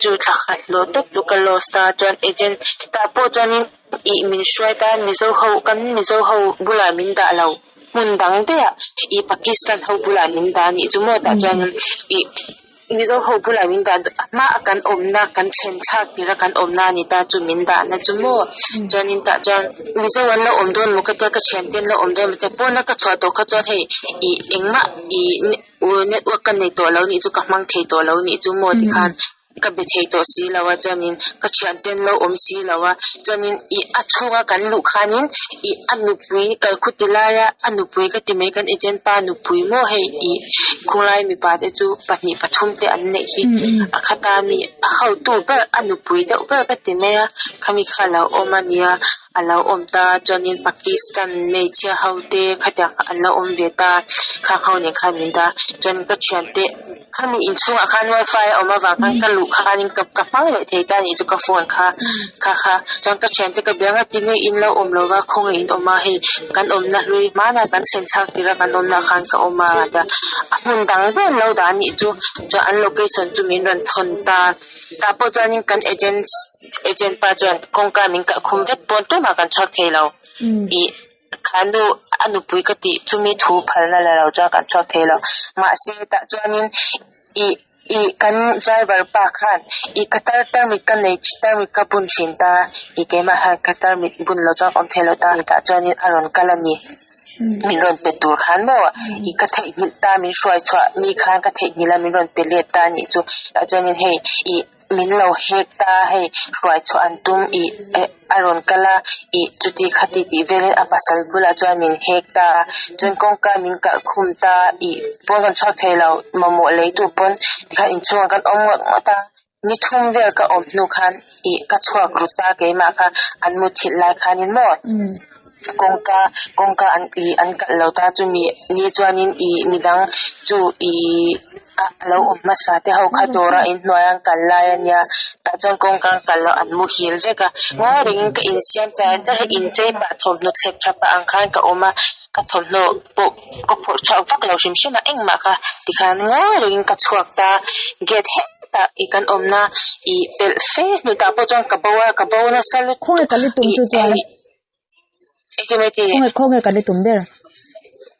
chu thla khat hlawh tawp chu ka lost a chuan agent tah pawh chuanin ih min hruai ta mizo ho kan mizo ho bulah min dah lo hmun dang daih ah ih Pakistan ho bulah min dah a nih chu maw tah chuan ih. Mizo ho bulah min dah a hma a kan awmna kan thlen thlak tir a kan awmna a ni ta chu min dahna chu maw chuanin tah chuan Mizo an lo awm dawn maw ka tia ka thiante an lo awm dawn maw tia pawna ka chhuah tawh kha chuan hei ih engmah ih network ka nei tawh lo nih chu ka hmang thei tawh lo nih chu maw tikhan ka be thei tawh si lo a chuanin ka thiante an lo awm si lo a chuanin ih a chhunga kan luh khanin ih a nupui kalkhu ti laia a nupui ka ti mai kan agent pa nupui maw hei ih Khawlai mipa te chu pahnih pathum te an neih hi a khata mi a hotu ber a nupui deuh ber ka ti mai a khami kha a lo awm a nia a lo awm ta chuanin Pakistan hmeichhia ho te khatiang kha an lo awm ve ta khang ho nen khan min dah chuan ka thiante khami inchhungah khan wifi a awm avang khan ka luh khanin ka ka hmang leh thei ta a nih chu ka phone kha kha kha chuan ka thiante ka bia ngati nge in lo awm lova khawngaih in awm a hei kan awmna hlui hmanah kan thlen chhak tir a kan awmna khan ka awm a tia a hmun dang ber lo dah anih chu chuan an location chu min rawn thawn ta tah pawh chuanin kan agent agent pa chuan kawngka min kalh khum vek pawn tumah kan chhuak thei lo ih kha nu a nupui ka tih chumi thu phalna la lo chuan kan chhuak thei lo mahse tah chuanin ih. Ih kan driver pa khan ih ka tar tarmit ka nei tarmit ka bun thin ta ih keimah hian ka tarmit bun lo chuan ka awm thei lo ta tah chuanin a rawn kal a ni min rawn pe tur khan maw ih ka theihnghilh ta min hruai chhuah ni khan ka theihnghilh a min rawn pe let ta a nih chu tah chuanin hei ih min lo hek ta hei hruai chhuah an tum ih eh. A rawn kal a, ih chuti khati tih velin a pasal bulah chuan min hek ta a, chuan kawngka min kalh khum ta a, ih pawn kan chhuak thei lo, mamawh lei tur pawn tikhan inchhungah kan awm ngawt ngawt a, ni thum vel ka awm hnu khan ih ka chhuak ru ta keimah kha an muthilh lai khanin maw kawngka kawngka an ih an kalh lo ta chumi ni chuanin ih midang chu ih. A lo awm hmasa te ho kha dawra inhnuai an kal lai a nia tah chuan kawngka an kal loh an muhil vek a ngawi rengin ka insiam char char a inchei pah thawmhnaw thlep tha pah ang khan ka awm a ka thawmhnaw pawh ka phawrh chhuak vak lo hrim hrim a engmah kha tikhan ngawi rengin ka chhuak ta gate. Tah i kan awmna i pelh fe hnu tah pawh chuan ka bo a, ka bo nasa lutuk. Khawnge kal i tum chu chuan? Engkim e ti? Khawnge khawnge kal i tum ber?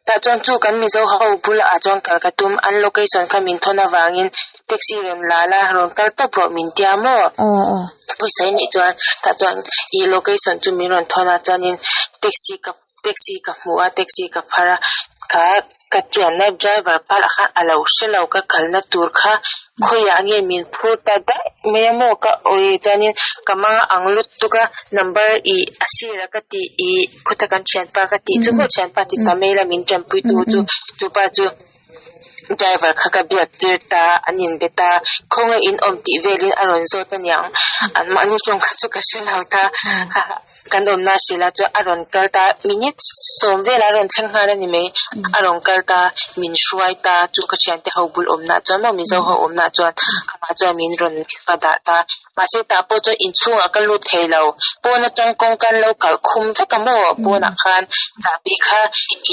Tah chuan chu kan Mizo ho bulah ah chuan kal ka tum, an location kha min thawn avangin taxi rawn la la, rawn kal tawp rawh min tia maw? Pawisa i neih chuan tah chuan i location chu min rawn thawn a, chuanin taxi ka Taxi ka hmu a, taxi ka phar a, kha ka chuanna driver pa lah khan a lo hre lo ka kalna tur kha khawiah nge min phur ta daih mai a maw ka awi chuanin ka mang a ang lutuk a number ih a sir a ka tih ih khawta kan thianpa ka tih chu maw thianpa ti ta mai la min tanpui tu chu chupa chu driver kha ka biak tir ta an inbe ta khawnge in awm tih velin a rawn zawt a niang an mahni tawng kha chu ka hre lo ta kha kan awmna hrilh a chuan a rawn kal ta minute sawm velah a rawn thleng nghal a ni mai a rawn kal ta min hruai ta chu ka thiante ho bul awmna chuan maw mizo ho awmna chuan amah chuan min rawn va dah ta mahse tah pawh chuan inchhungah ka lut thei lo pawn atang kawngka an lo kalh khum vek a maw pawnah khan chahbi kha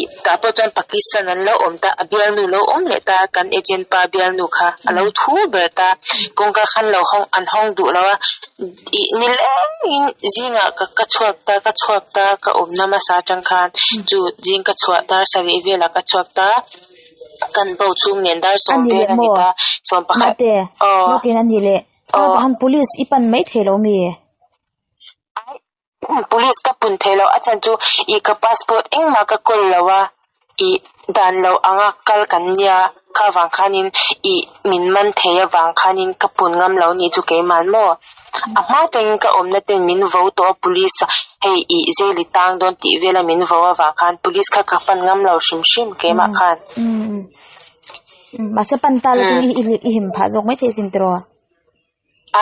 ih tah pawh chuan Pakistan an lo awm ta a bialnu lo awm leh ta kan agent pa bialnu kha a lo thu ber ta kawngka khan lo hawng an hawng duh lo a ih nilengin zingah ka ka chhuak ta ka chhuak ta ka awmna hmasa atang khan chu zing ka chhuah dar sarih velah ka chhuak ta. Kan bo chhung nen dar sawm vel a ni ta, sawm pakhat. Mate, lawkin a ni leh. Tah han police i pan mai thei lo mi? Ai, police ka pun thei lo, a chhan chu i ka passport engmah ka kawl lo a, i dan lo anga kal kan nia, kha vang khanin i min man thei avang khanin ka pun ngam lo ni chu keimah maw? A hma tangin ka awmna ten min vo tawh a police a hei ih jail i tang dawn tih vela min vo avang khan police kha ka pan ngam lo hrim hrim keimah khan. Mahse pan ta la chu i him phah zawk mai thei sin tiraw?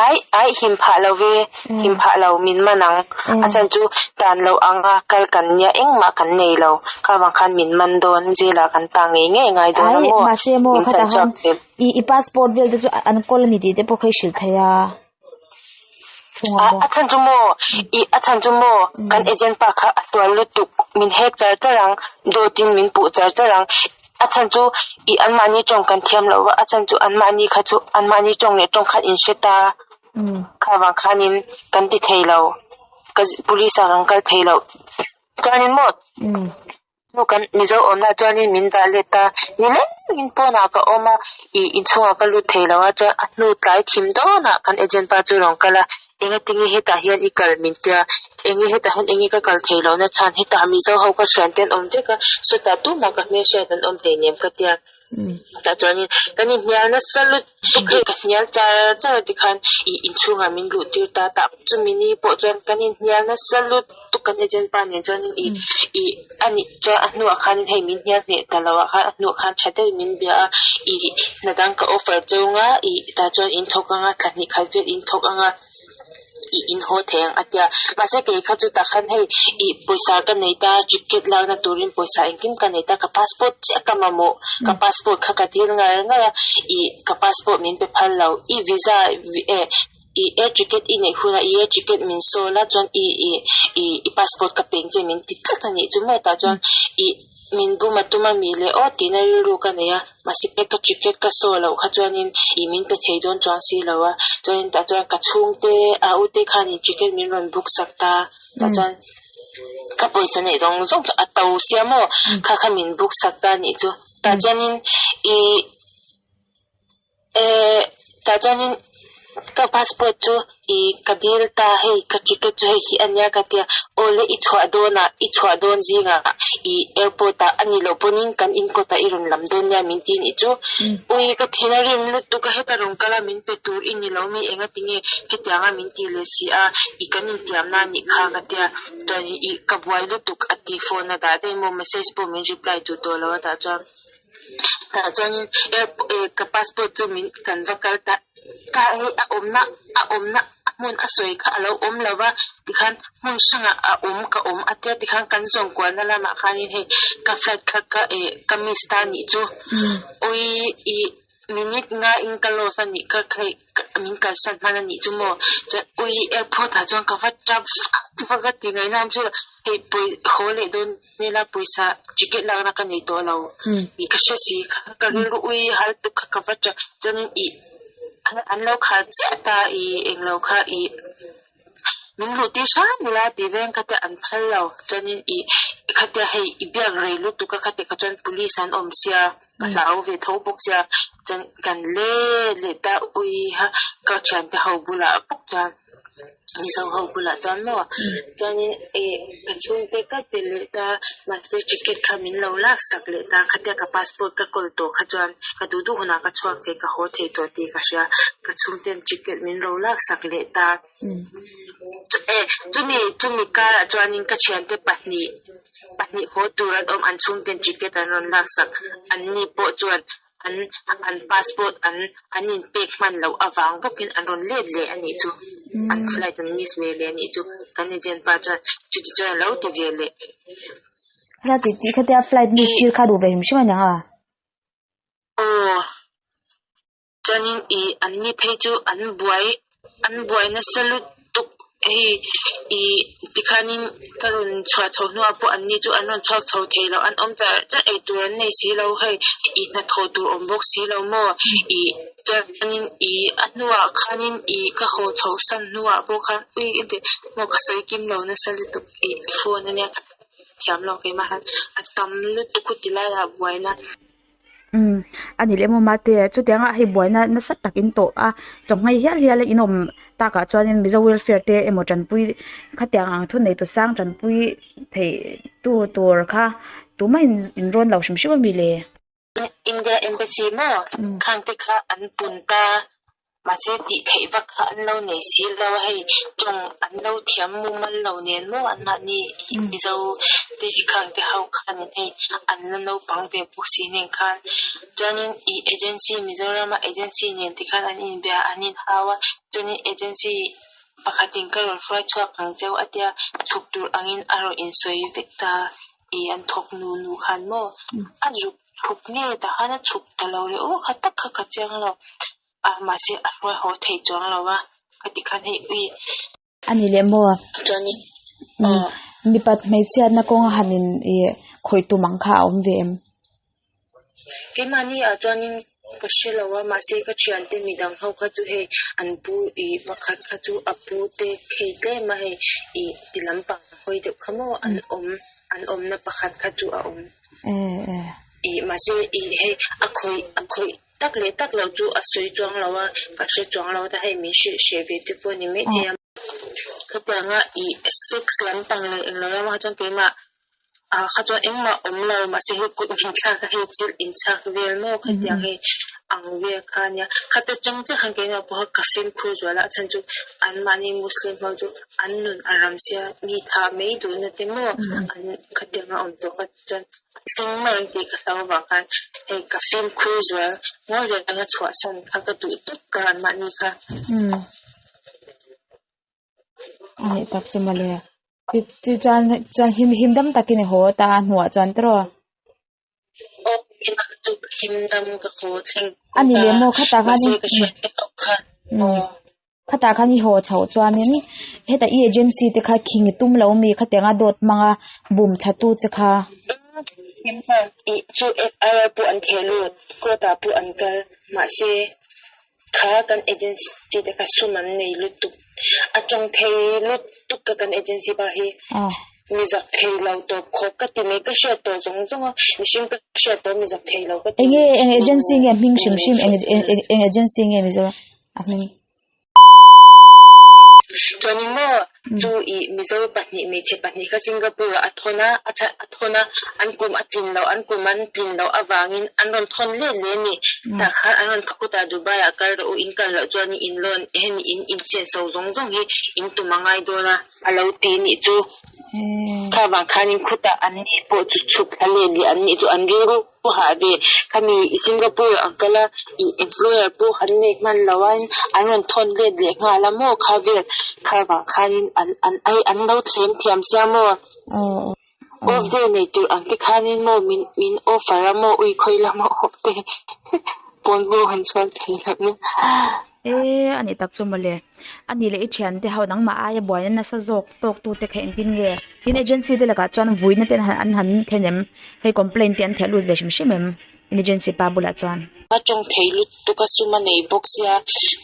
Ai ai him phah lo ve him phah lo min man ang a chhan chu tan loh anga kal kan nia engmah kan nei lo kha vang khan min man dawn jail ah kan tang ngei ngei ngai dawn a maw min tlan chhuak thei. I i passport vel te chu an kawl a ni tih te pawh kha i hrilh thei a. A chhan chu maw i a chhan chu maw kan agent pa kha a sual lutuk min hek char char ang dawt in min puh char char ang a chhan chu i anmahni tawng kan thiam loh va a chhan chu anmahni kha chu anmahni tawng leh tawng khan in hre ta kha vang khanin kan ti thei lo ka police ah kan kal thei lo chuanin maw. Hnu kan Mizo awmna chuanin min dah let a, nilengin pawnah ka awm a, ih inchhungah ka lut thei lo a, chuan a hnu tlai thim dawnah kan agent pa chu rawn kal a, engatinge hetah hian i kal min tia, enge hetah hian enge ka kal thei lohna chhan, hetah Mizo ho ka thian te an awm vek a, sawtah tumah ka hmelhriat an awm hleinem ka tia, tah chuanin kan inhnial nasa lut. Hei ka hnial char char a tikhan ih inchhungah min luh tir ta tak chumi ni pawh chuan kan inhnial nasa lutuk kan agent pa nen chuanin ih ih a nih chuan a hnuah khanin hei min hnial hneh ta lo ah khan a hnuah khan tha deuhin min bia a ih hna dang ka offer cheu nga ih tah chuan in thawk anga thla hnih khat vel in thawk anga. ih in haw thei ang a tia mahse kei kha chu tah khan hei ih pawisa ka nei ta ticket lakna turin pawisa engkim ka nei ta ka passport chiah ka mamawh ka passport kha ka dil ngar ngar a ih ka passport min pe phal lo i visa eh ih air ticket i neih hunah i air ticket min sawl a chuan i ih ih i passport ka peng che min ti tlat a nih chu maw tah chuan ih min bum a tum a mi leh aw tihna rilru ka nei a. Mahse ka ticket ka saw loh kha chuanin ih min pe thei dawn chuang si lo a, chuanin tah chuan ka chhungte a ute khanin ticket min rawn book sak ta, tah chuan ka pawisa neih zawng zawng chu a to sia maw kha kha min book sak ta anih chu, tah chuanin ih eh tah chuanin ka passport chu ih ka dil ta hei ka ticket chu hei hi a nia ka tia aw le i chhuah dawnah i chhuah dawn zingah ih airport ah a ni loh pawhin kan in kawtah i rawn lam dawn nia min ti nih chu ui ka thin a rim lutuk a heta rawn kal a min pe tur i ni lo mi enga tinge hetianga min ti leh si a ih kan intiamna a nih kha ka tia chuan ih ka buai lutuk a ti phone a dah daih maw message pawh min reply duh tawh lo a tah chuan. Tah chuanin air ka passport chu min kan va kal ta ta hi a awmna a awmna a hmun a sawi kha a lo awm lo va tikhan hmun hrangah a awm ka awm a tia tikhan kan zawng kualna lamah khanin hei ka flight kha ka eh ka miss ta nih chu ui ih minute nga in ka loss a nih kha hei min kalsan hman a nih chu maw chuan ui airport ah chuan ka va tap vak vak a ti ngaihna awm chu hei pawi haw leh dawn. Nila pawisa ticket lakna ka nei tawh lo tih ka hre si kha ka rilru ui hal tuk kha ka va tap chuanin ih an lo khar chiah ta i englo kha i min luh tir hram ila tih veng kha te an phal lo chuanin i khatia hei i biak rei lutuk a khati kha chuan police an awm sia ka hlau ve tho bawk sia chuan kan let leh ta ui ha ka thiante ho bulah bawk chuan. Mizo ho bulah chuan maw chuanin ih ka chhungte ka ti leh ta mahse ticket kha min lo lak sak leh ta khatia ka passport ka kawl tawh kha chuan ka duh duh hunah ka chhuak thei ka haw thei tawh tih ka hria ka chhungten ticket min lo lak sak leh ta e chumi chumi karah chuanin ka thiante pahnih pahnih haw tur an awm an chhungten ticket an rawn lak sak an ni pawh chuan. An an passport an an in pek hman loh avang bawkin an rawn let leh a nih chu. An flight an miss ve leh a nih chu. Kan agent pa chuan chuti chuan a lo ti ve leh. Kha ti ti khatia flight miss tir kha duh ve hrim hrim a niang a? Aw. Chuanin ih an ni phei chu an buai an buai nasa lutuk hei ih tikhanin ka rawn chhuah chho hnuah pawh an ni chu an rawn chhuak chho thei lo an awm char char ei tur an nei si lo hei ih hnathawh tur awm bawk si lo maw ih chuanin ih a hnuah khanin ih ka haw chho san hnuah pawh khan ui engtin maw ka sawi kim lo nasa lutuk ih phone ania ka thiam lo keimah han a tam lutuk khu ti laiah buaina. Umm a ni leh maw mate chutianga hei buaina nasa tak in tawh a chawhmeh hial hial a in awm takah chuanin mizo welfare te emaw tanpui khatiang ang thu nei tu sang tanpui theih tu tur kha tumah in in rawn lo hrim hrim a mi le. India embassy maw khang te kha an pun ta Mahse tih theih vak kha an lo nei si lo a, hei tawng an lo thiam mumal lo nen maw anmahni Mizo te hi khang te ho khanin hei an la naupang ve bawk si nen khan chuanin ih agency Mizorama agency nen tikhan an inbia an inhau a, chuanin agency pakhatin ka rawn hruai chhuak ang cheu a tia chhuk tur angin a rawn insawi vek ta. Ih an thawk nu nu khan maw a zuk chhuk nge tah khan a chhuk ta lo leh aw kha tak kha ka chiang lo a mahse a hruai haw thei chuang lo a ka ti khan hei ui A ni leh maw? Chuanin aw. Mipat hmeichhiatna kawnga han in ih khawih tum ang kha a awm ve em? Keimahni ah chuanin ka hre lo a, mahse ka thiante midang ho kha chu hei an pu ih pakhat kha chu a pu te khei tlem a hei ih ti lampang hawi deuh kha maw an awm an awmna pakhat kha chu a awm. Ih mahse ih hei a khawih a khawih tak leh tak loh chu a sawi chuang lo a, ka hre chuang lo ta hei min hrilh hreh ve te pawh a ni maithei a. Khatianga ih sex lampang leh englo lamah chuan keimah Ah kha chuan engmah awm lo mahse hei kut min thlak a hei chilh inchhak vel maw khatiang hei ang vel kha ania khata chang chiah khan keimah pawh kha ka fimkhur zual a a chhan chu anmahni muslim ho chu an nun a ram sia mi thah mai duhna te maw an khatiang a awm tawh kha chuan a thleng mai ang tih ka hlau avang khan hei ka fimkhur zual ngawi reng a chhuahsan kha ka duh tawp ka anmahni kha. A nih tak chu mawle ti chuan chuan him him dam takin i haw ta a hnuah chuan tawh a ni leh maw khatah khanin khatah khan i haw chhoh chuanin heta i agency te kha khing i tum lo mi khatianga dawt hmanga bum thla tu che kha. Kha kan agency te kha sum an nei lutuk, a tawng thei lutuk ka kan agency pa hi mi zak thei lo tawp khawp ka ti mai, ka hriat tawh zawng zawng a, mihring ka hriat tawh mi zak thei lo ka ti. Enge eng agency nge hming hrim hrim eng eng agency nge Mizoram a hming? Chuanin maw chu ih Mizo pahnih hmeichhe pahnih kha Singapore ah a thawn a, a chhan a thawn a, an kum a tlin loh an kum an tlin loh avangin an rawn thawn let leh a ni. Tah khan an rawn khutah Dubai ah kal rawh u, in kal loh chuan in loan hemi in insian so zawng zawng hi in tum a ngai dawn a, a lo ti nih chu. Kha vang khanin khutah an nih pawh chu chhuk thla let leh an nih chu an rilru hah ve. Khami Singapore ah kal a ih employer pawh han nei hman lo a an rawn thawn let leh nghal a maw kha vel kha vang khanin an an ai an lo thlem thiam sia maw. Off day nei tur ang te khanin maw min min offer a maw ui khawi lama off day pawn pawh han chhuak thei lo nia. E a nih tak chu mawle. A nih leh i thian te ho nangmah aia buaina nasa zawk tawk tu te kha engtin nge? In agency te lakah chuan vuina te an han thlen em? Hei complaint te an theh lut ve hrim hrim em? In agency pa bulah chuan. A tawng thei lutuk a sum a nei bawk sia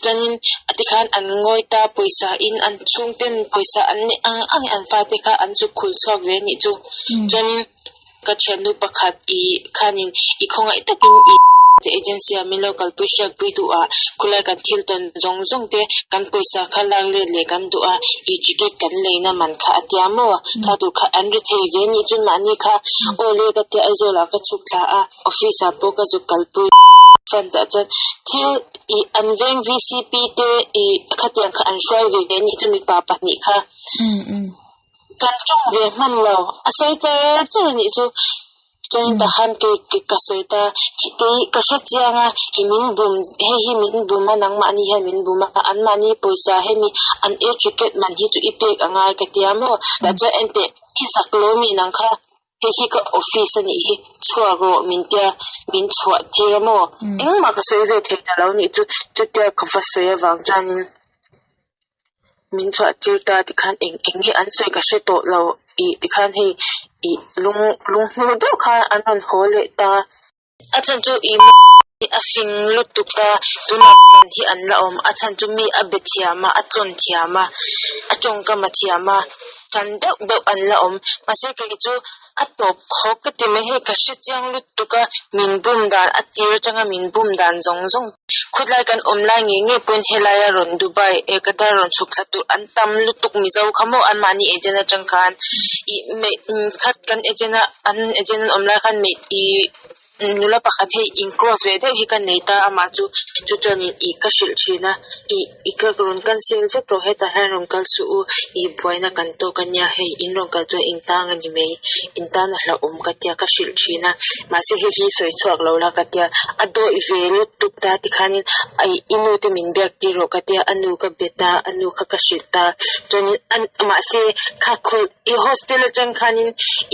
chuanin a tikhan an ngawi ta pawisa in an chhungten pawisa an neih ang ang an fate kha an chuk khul chhuak ve a nih chu chuanin ka thiannu pakhat ih khanin i khawngaih takin ih agency ah min lo kalpui hriatpui duh a khawlai kan thil tawn zawng zawng te kan pawisa kha lak let leh kan duh a ih ticket kan leina man kha a tia maw kha tur kha an ri thei ve a nih chuan mahni kha aw le ka tia Aizawl ah ka chhuk thla a. Office ah pawh ka zuk kalpui front ah chuan thil ih an veng V_C_P te ih khatiang kha an hruai ve ve anih chu mipa pahnih kha kan tawng ve hman lo a sawi char char anih chu chuanin tahan kei ka sawi ta ih kei ka hre chiang a ih min bum hei hi min bum a nangmahni hian min bum a anmahni pawisa hemi an air ticket man hi chu i pek a ngai ka tia maw tah chuan enteh i zak lo mi nang kha. Hei hi ka office a nih hi, chhuak rawh min tia min chhuah tir a maw? Engmah ka sawi ve thei ta lo nih chu, chutia ka va sawi avang chuanin min chhuah tir ta tikhan eng eng nge an sawi ka hre tawh lo ih tikhan hei ih lung lung hnu deuh khan an rawn haw leh ta. A chhan chu i a fing lutuk a, tunah chuan hi an la awm. A chhan chu mi a be thiam a, a tlawn thiam a, a tawngkam a thiam a, chan deuh deuh an la awm. Mahse kei chu a tawp khawk ka ti mai hei ka hre chiang lutuk a, min bum dan a tir atanga min bum dan zawng zawng. Khutlai kan awm lai ngei ngei pawhin helaia rawn Dubai eh Qatar rawn chhuk thla tur an tam lutuk Mizo kha maw anmahni agent atang khan ih khat kan agent a an agent an awm lai khan ih Nula pakhat hei in cross ve deuh hi ka nei ta amah chu chu chuanin ih ka hrilh thin a ih i ka rawn cancel vek rawh hetah hian rawn kal suh u ih buaina kan tawk ania hei in rawn kal chuan in tang a ni mai in tan a hlauhawm ka tia ka hrilh thin a mahse hei hi sawi chhuak lo la ka tia a dawih ve lutuk ta tikhanin ih i nu te min biak tir rawh ka tia a nu ka bet a a nu kha ka hrilh ta chuanin mahse kha khawlh I hostel atang khanin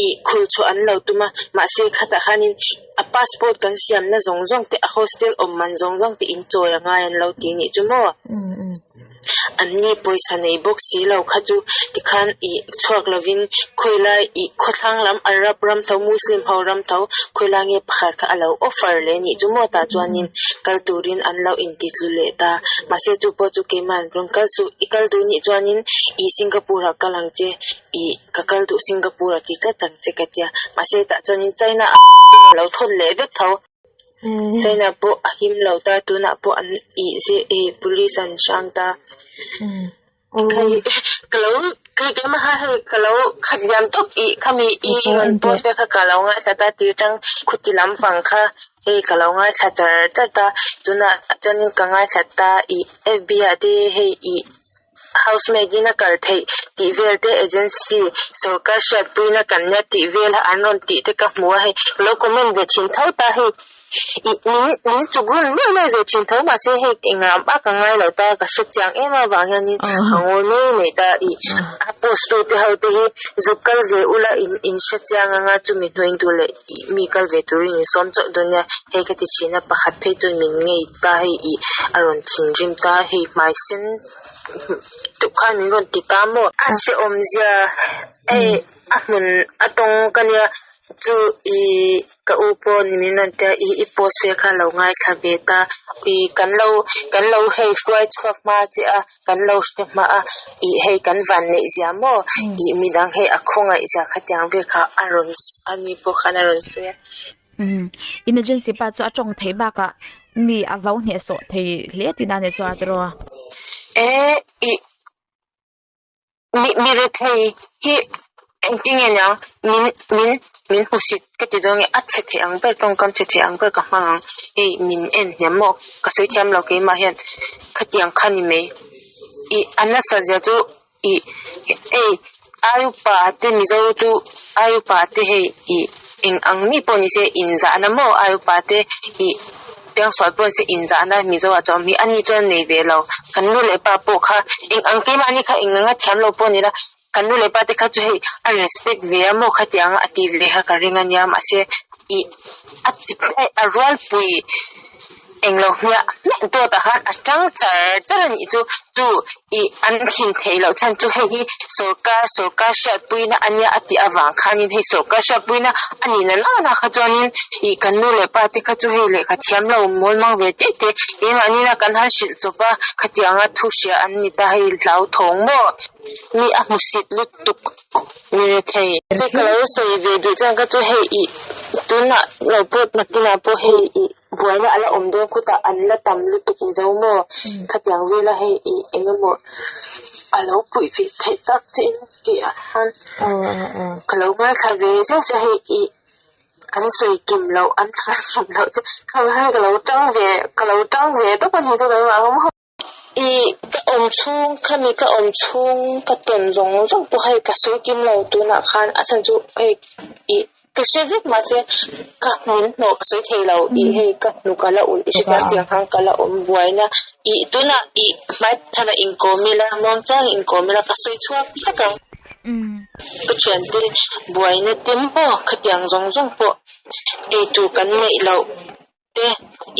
ih khul chhuah an lo tum a, mahse khatah khanin a passport kan siamna zawng zawng te a hostel awm man zawng zawng te in chawi a ngai an lo ti nih chu maw? An ni pawisa nei bawk si lo kha chu tikhan ih chhuak lovin khawilai ih khawthlang lam Arab ram tho Muslim ho ram tho khawilai nge pakhat kha a lo offer leh nih chu maw tah chuanin kal turin an lo inti tlu leh ta mahse chu pawh chu keimah rawn kal suh i kal duh nih chuanin ih Singapore ah kal ang che ih ka kal duh Singapore ah ti tlat ang che ka tia mahse tah chuanin China a lo thawn leh vek tho China pawh a him lo ta tunah pawh an ih zeh ih police an hrang ta. Hei ka lo kei keimah kha hei ka lo khat liam tawp ih khami i rawn post vel kha ka lo ngaithla ta tir tang khuti lampang kha hei ka lo ngaithla char char ta tunah chuanin ka ngaithla ta ih F_B ah te hei ih housemaid in a kal theih tih vel te agency sorkar hriatpuina kan nia tih vel a an rawn tih te ka hmu a hei ka lo comment ve thin tho ta hei. Ih min min chuk run luai luai ve thin tho mahse hei engah bak ka ngai lo ta ka hre chiang em avang hianin ka ngawi mai mai ta ih a post tu te ho te hi zuk kal ve ula in in hre chiang anga chumi hnuain tur leh ih mi kal ve turin in sawm chauh dawn nia hei ka ti thin a pakhat phei chuan min ngei ta hei ih a rawn thinrim ta hei hmai sen deuh khan min rawn ti ta maw a hrehawm zia hei a hmun a tawng ka nia chu ih ka u pawh min rawn tia ih i post vel kha lo ngaithla ve ta ih kan lo kan lo hei hruai chhuak hma che a kan lo hre hma a ih hei kan van neih zia maw ih midang hei a khawngaih zia khatiang vel kha a rawn ani pawh khan a rawn sawi a. Umm in agency pa chu a tawng theih bakah mi a vau hnehsawh thei hle tihna a ni chuan tiraw? E ih. Mi mi rethei hi engtin nge niang min min min hmusit ka ti dawn nge a chhe thei ang ber tawngkam chhe thei ang ber ka hmang ang hei min en hniam maw ka sawi thiam lo keimah hian khatiang kha ni mai ih a nasa zia chu ih hei ai upa te mizo chu ai upa te hei ih eng ang mi pawh ni se inzahna maw ai upa te ih. Piangsual pawh se inzahna Mizo ah chuan awm hi ani chuan nei ve lo. Kan nu leh pa pawh kha eng ang keimahni kha eng anga thiam lo pawh ni la, kan nu leh pa te kha chu hei a respect ve a maw khatiang a ti ve kha ka ring a nia mahse ih a ti a rualpui. Englo hmiah hmiah dawtah khan a tang char char a nih chu. Chu ih an khin theih loh chhan chu hei hi sorkar sorkar hriatpuina a nia a tih avang khanin hei sorkar hriatpuina a nih na na kha chuanin ih kan nu leh pa te kha chu hei lehkha thiam lo mawl mang ve teh teh keimahni na kan han hrilh chawp a khatianga thu hria an ni ta hei hlauthawng maw mi a hmusit lutuk mi rethei. Chu ka lo sawi ve duh chuan ka chu hei ih tunah lo pawh nakinah pawh hei ih. Buaina a la awm dawn khutah an la tam lutuk zo maw? Khatiang vela hei ih eng emaw a lo puih ve theih tak che in tih ah khan ka lo ngaithla ve zeuh zeuh hei ih an sawi kim loh an chhan kim loh che kha hei ka lo tang ve ka lo tang ve tawp a ni chu keimah ang maw. Ih ka awm chhung khami ka awm chhung ka tawn zawng zawng pawh hei ka sawi kim lo tunah khan a chhan chu hei ih ka hre vek mahse ka hmun hnawh ka sawi thei lo ih hei ka hnuk a la ulh i hre tiang khan ka la awm buaina ih tunah ih hmaithana inkawm ila muangchang inkawm ila ka sawi chhuak vek ang ka thiante buaina te maw khatiang zawng zawng pawh eitur kan neih loh. Te,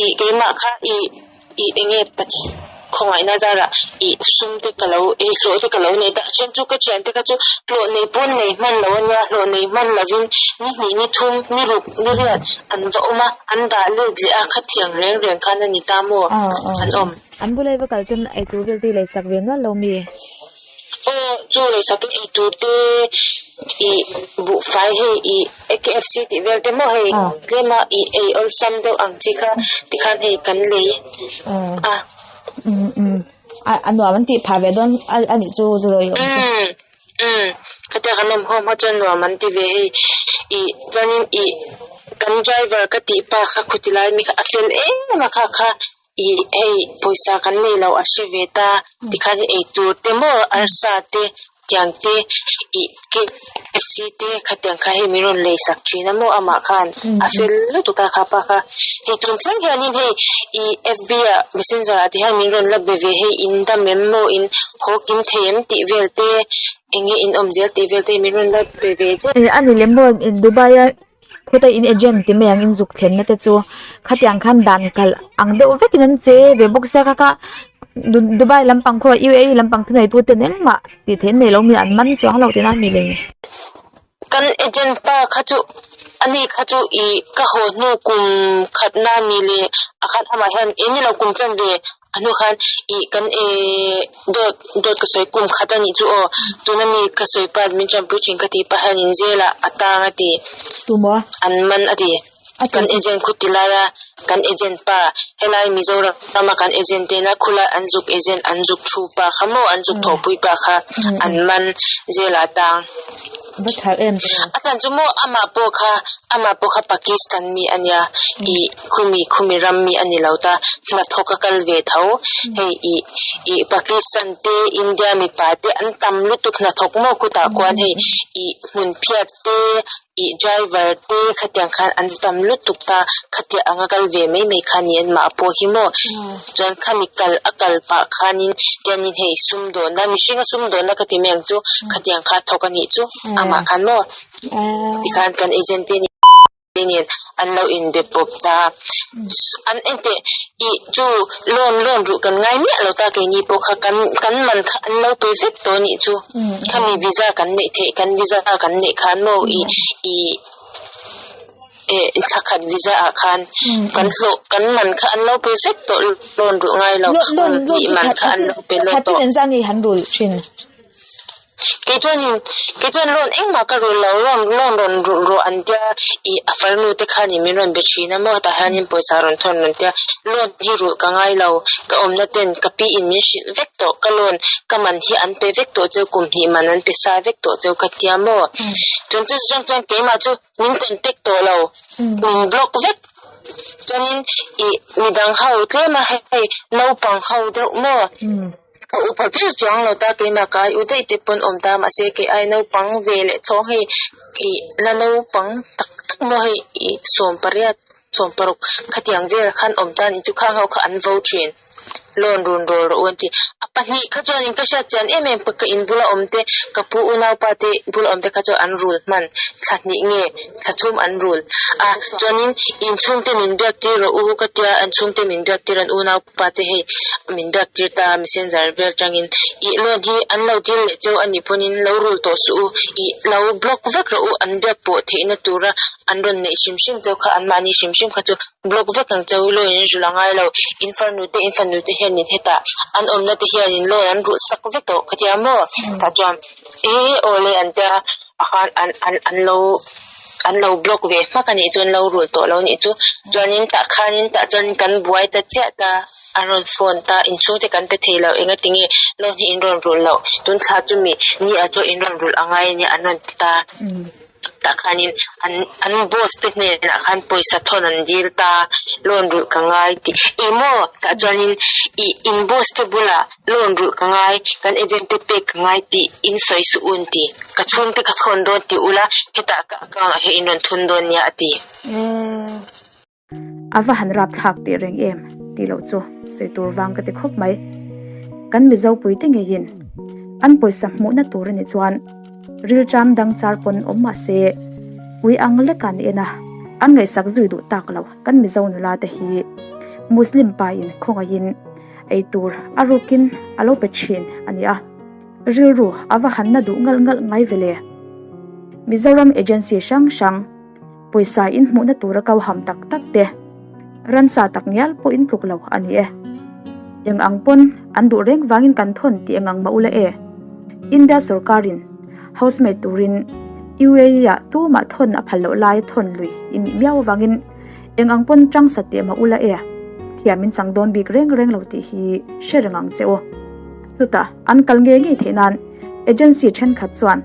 ih keimah kha ih ih enge Pathian khawngaihna zarah ih sum te ka lo ei hlawh te ka lo nei ta a then chu ka thian te kha chu hlawh nei pawn nei hman lo ania hlawh nei hman lovin ni hnih ni thum ni ruk ni riat an va awm a an dah let leh a khatiang reng reng khan a ni ta maw an awm. An bulai va kal chuan eitur vel te i leisak ve nual lo mi? Aw chu leisak in eitur te ih buhfai hei ih KFC tih vel te maw hei tlem a ih ei awlsam deuh ang chi kha tikhan hei kan lei a. Um um a nuam an tih phah ve dawn a nih chu zu rawi awm te. Um um khatia kan awm ho hma chuan nuam an ti ve hei ih chuanin ih kan driver ka tih pa kha khuti lai mi kha a fel em a kha kha. Ih hei pawisa kan nei lo a hre ve ta tikhan eitur te maw arsa te tiang te ih KFC te khatiang kha hei min rawn lei sak thin a maw amah khan a fel lutuk a kha pa kha hei tun thleng hianin hei ih FB ah messenger ah te hian min rawn la be ve hei in dam em maw in haw kim thei em tih vel te eng nge in awm zel tih vel te min rawn la be ve zeuh. A ni lem maw Dubai a. Khuta in agent ti mai ang in zuk thlenna te chu khatiang khan dan kalh ang deuh vekin an che ve bawk sia kha kha Dubai lampang khaw UAE lampang thuneitu ten engmah tih theih an nei lo mi an man chuang lo tihna a ni le. Kan agent pa kha chu ani kha chu ih ka haw hnu kum khatna ni leh a khat amah hian eng nge lo kum chan ve A hnu khan ih kan eh dawt dawt ka sawi kum khat a nih chu aw tuna mi ka sawi pa min tanpui thin ka tih pah hian in zelah a tang a ti Tumaw? An man a ti kan agent khu ti laia kan agent pa helai Mizoram rama kan agent tena khulai an zuk agent an zuk thu pa kha maw an zuk thawhpui pa kha an man zelah a tang. Va tha em te. A chan chu maw amah pawh kha amah pawh kha Pakistan mi a nia ih khumi khumi ram mi a ni lo ta hnathawk a kal ve tho hei ih ih Pakistan te India mipa te an tam lutuk hnathawk maw khutah khuan hei ih hmun phiat te ih driver te khatiang khan an tam lutuk ta khatia anga kal ve mai mai kha ni an mah pawh hi maw chuan khami kal a kal pah khanin tianin hei sumdawnna mihringa sumdawnna ka ti mai ang chu khatiang kha thawk a nih chu amah khan maw tikhan kan agent te nen an lo inbe pawp ta an engteh ih chu loan loan ruh kan ngai miah lo ta keini pawh kha kan kan man kha an lo pe vek tawh a nih chu khami visa kan neih theih kan visa kan neih khan maw ih ih. Eh thla khat visa ah khan kan hlawh kan man kha an lo pe vek tawh loan rulh ngai lo Loan loan tih man kha an lo pe lawk tawh. Khatin engzah nge han rulh thin? Kei chuanin kei chuan loan engmah ka rulh lo loan loan rawn rulh rawh an tia ih a farnu te khanin min rawn be thin a maw tah hianin pawisa rawn thawn rawn tia loan hi rulh ka ngai lo ka awmna ten ka pi in min hrilh vek tawh ka loan ka man hi an pe vek tawh cheu kum hnih man an pe sa vek tawh cheu ka tia maw chuan chu chuan chuan keimah chu min contact tawh lo min block vek chuanin ih midang ho tlem a hei naupang ho deuh maw a upa ber chuang lo ta keimah ka ai u daih te pawn awm ta mahse kei ai naupang ve leh chhawng hei ih la naupang tak tak maw hei ih sawmpariat sawmparuk khatiang vel khan awm ta anih chu khang ho kha an vo thin. Loan run rawl rawh u an ti. A pahnih kha chuanin ka hriat chian em em ka in bula awm te, ka pu unaupa te bula awm te kha chuan an rul hman thla hnih nge thla thum an rul a, chuanin in chhungte min biak tir rawh u ka tia, an chhungte min biak tir an unaupa te hei min biak tir ta messenger vel tangin ih loan hi an lo dil leh cheu a nih pawhin lo rul tawh suh u, ih lo block vek rawh u an biak pawh theihna tura an rawn neih hrim hrim cheu kha anmahni hrim hrim kha chu. Block vek ang che u loan in rulh a ngai lo, in farnu te in fanu te hianin hetah an awmna te hianin loan an rulh sak vek tawh ka tia maw? Tah chuan ee aw le an tia a khan an an an lo an lo block ve hmak a nih chu an lo rulh tawh lo nih chu chuanin tah khanin tah chuan kan buai ta chiah ta an rawn phone ta inchhung te kan pe thei lo engati nge loan hi in rawn rulh loh tun thla chumi ni ah chuan in rawn rulh a ngai a nia an rawn ti ta. Tah khanin an an boss te hnenah khan pawisa thawn an dil ta, loan rulh ka ngai tih ih maw? Tah chuanin ih in boss te bulah loan rulh ka ngai, kan agent te pek ka ngai tih in sawi suh un ti. Ka chhungte ka thawn dawn ti ula, hetah ka account ah hian in rawn thun dawn nia a ti. A va han rap thlak teh reng em tih loh chu sawi tur vang ka ti khawp mai. Kan Mizo puite ngeiin an pawisa hmuhna tur a nih chuan rilṭam dang char pawn awm mah se ui ang lek an en a, an ngaihsak zui duh tak lo kan Mizo nula te hi Muslim pa in khawngaihin ei tur a rukin a lo pe thin a ni a, rilru a va han na duh ngalh ngalh ngai ve le. Mizoram agency hrang hrang. Pawisa in hmuhna tura kau ham tak tak te, ransa tak ngial pawh in tluk lo a ni e. Eng ang pawn an duh reng vangin kan thawn tih eng ang mah ula e. India sorkarin housemaid turin UAE ah tumah thawn a phal loh lai thawn lui i nih miau avangin eng ang pawn tang sa teh mah ula e. Thiam in chang dawn bik reng reng lo tih hi hre reng ang che u. Chutah an kal ngei ngei theih nan agency thenkhat chuan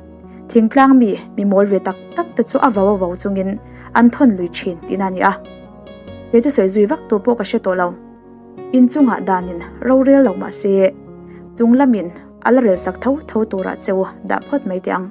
Thingtlang mi, mi mawl ve tak tak te chu a vau a vau chungin an thawn lui thin tihna a ni a. Kei chu sawi zui vak tur pawh ka hre tawh lo. Inchungah danin rorel lo mah se, chung lamin a la rel sak tho tho turah che u dah phawt mai teh ang.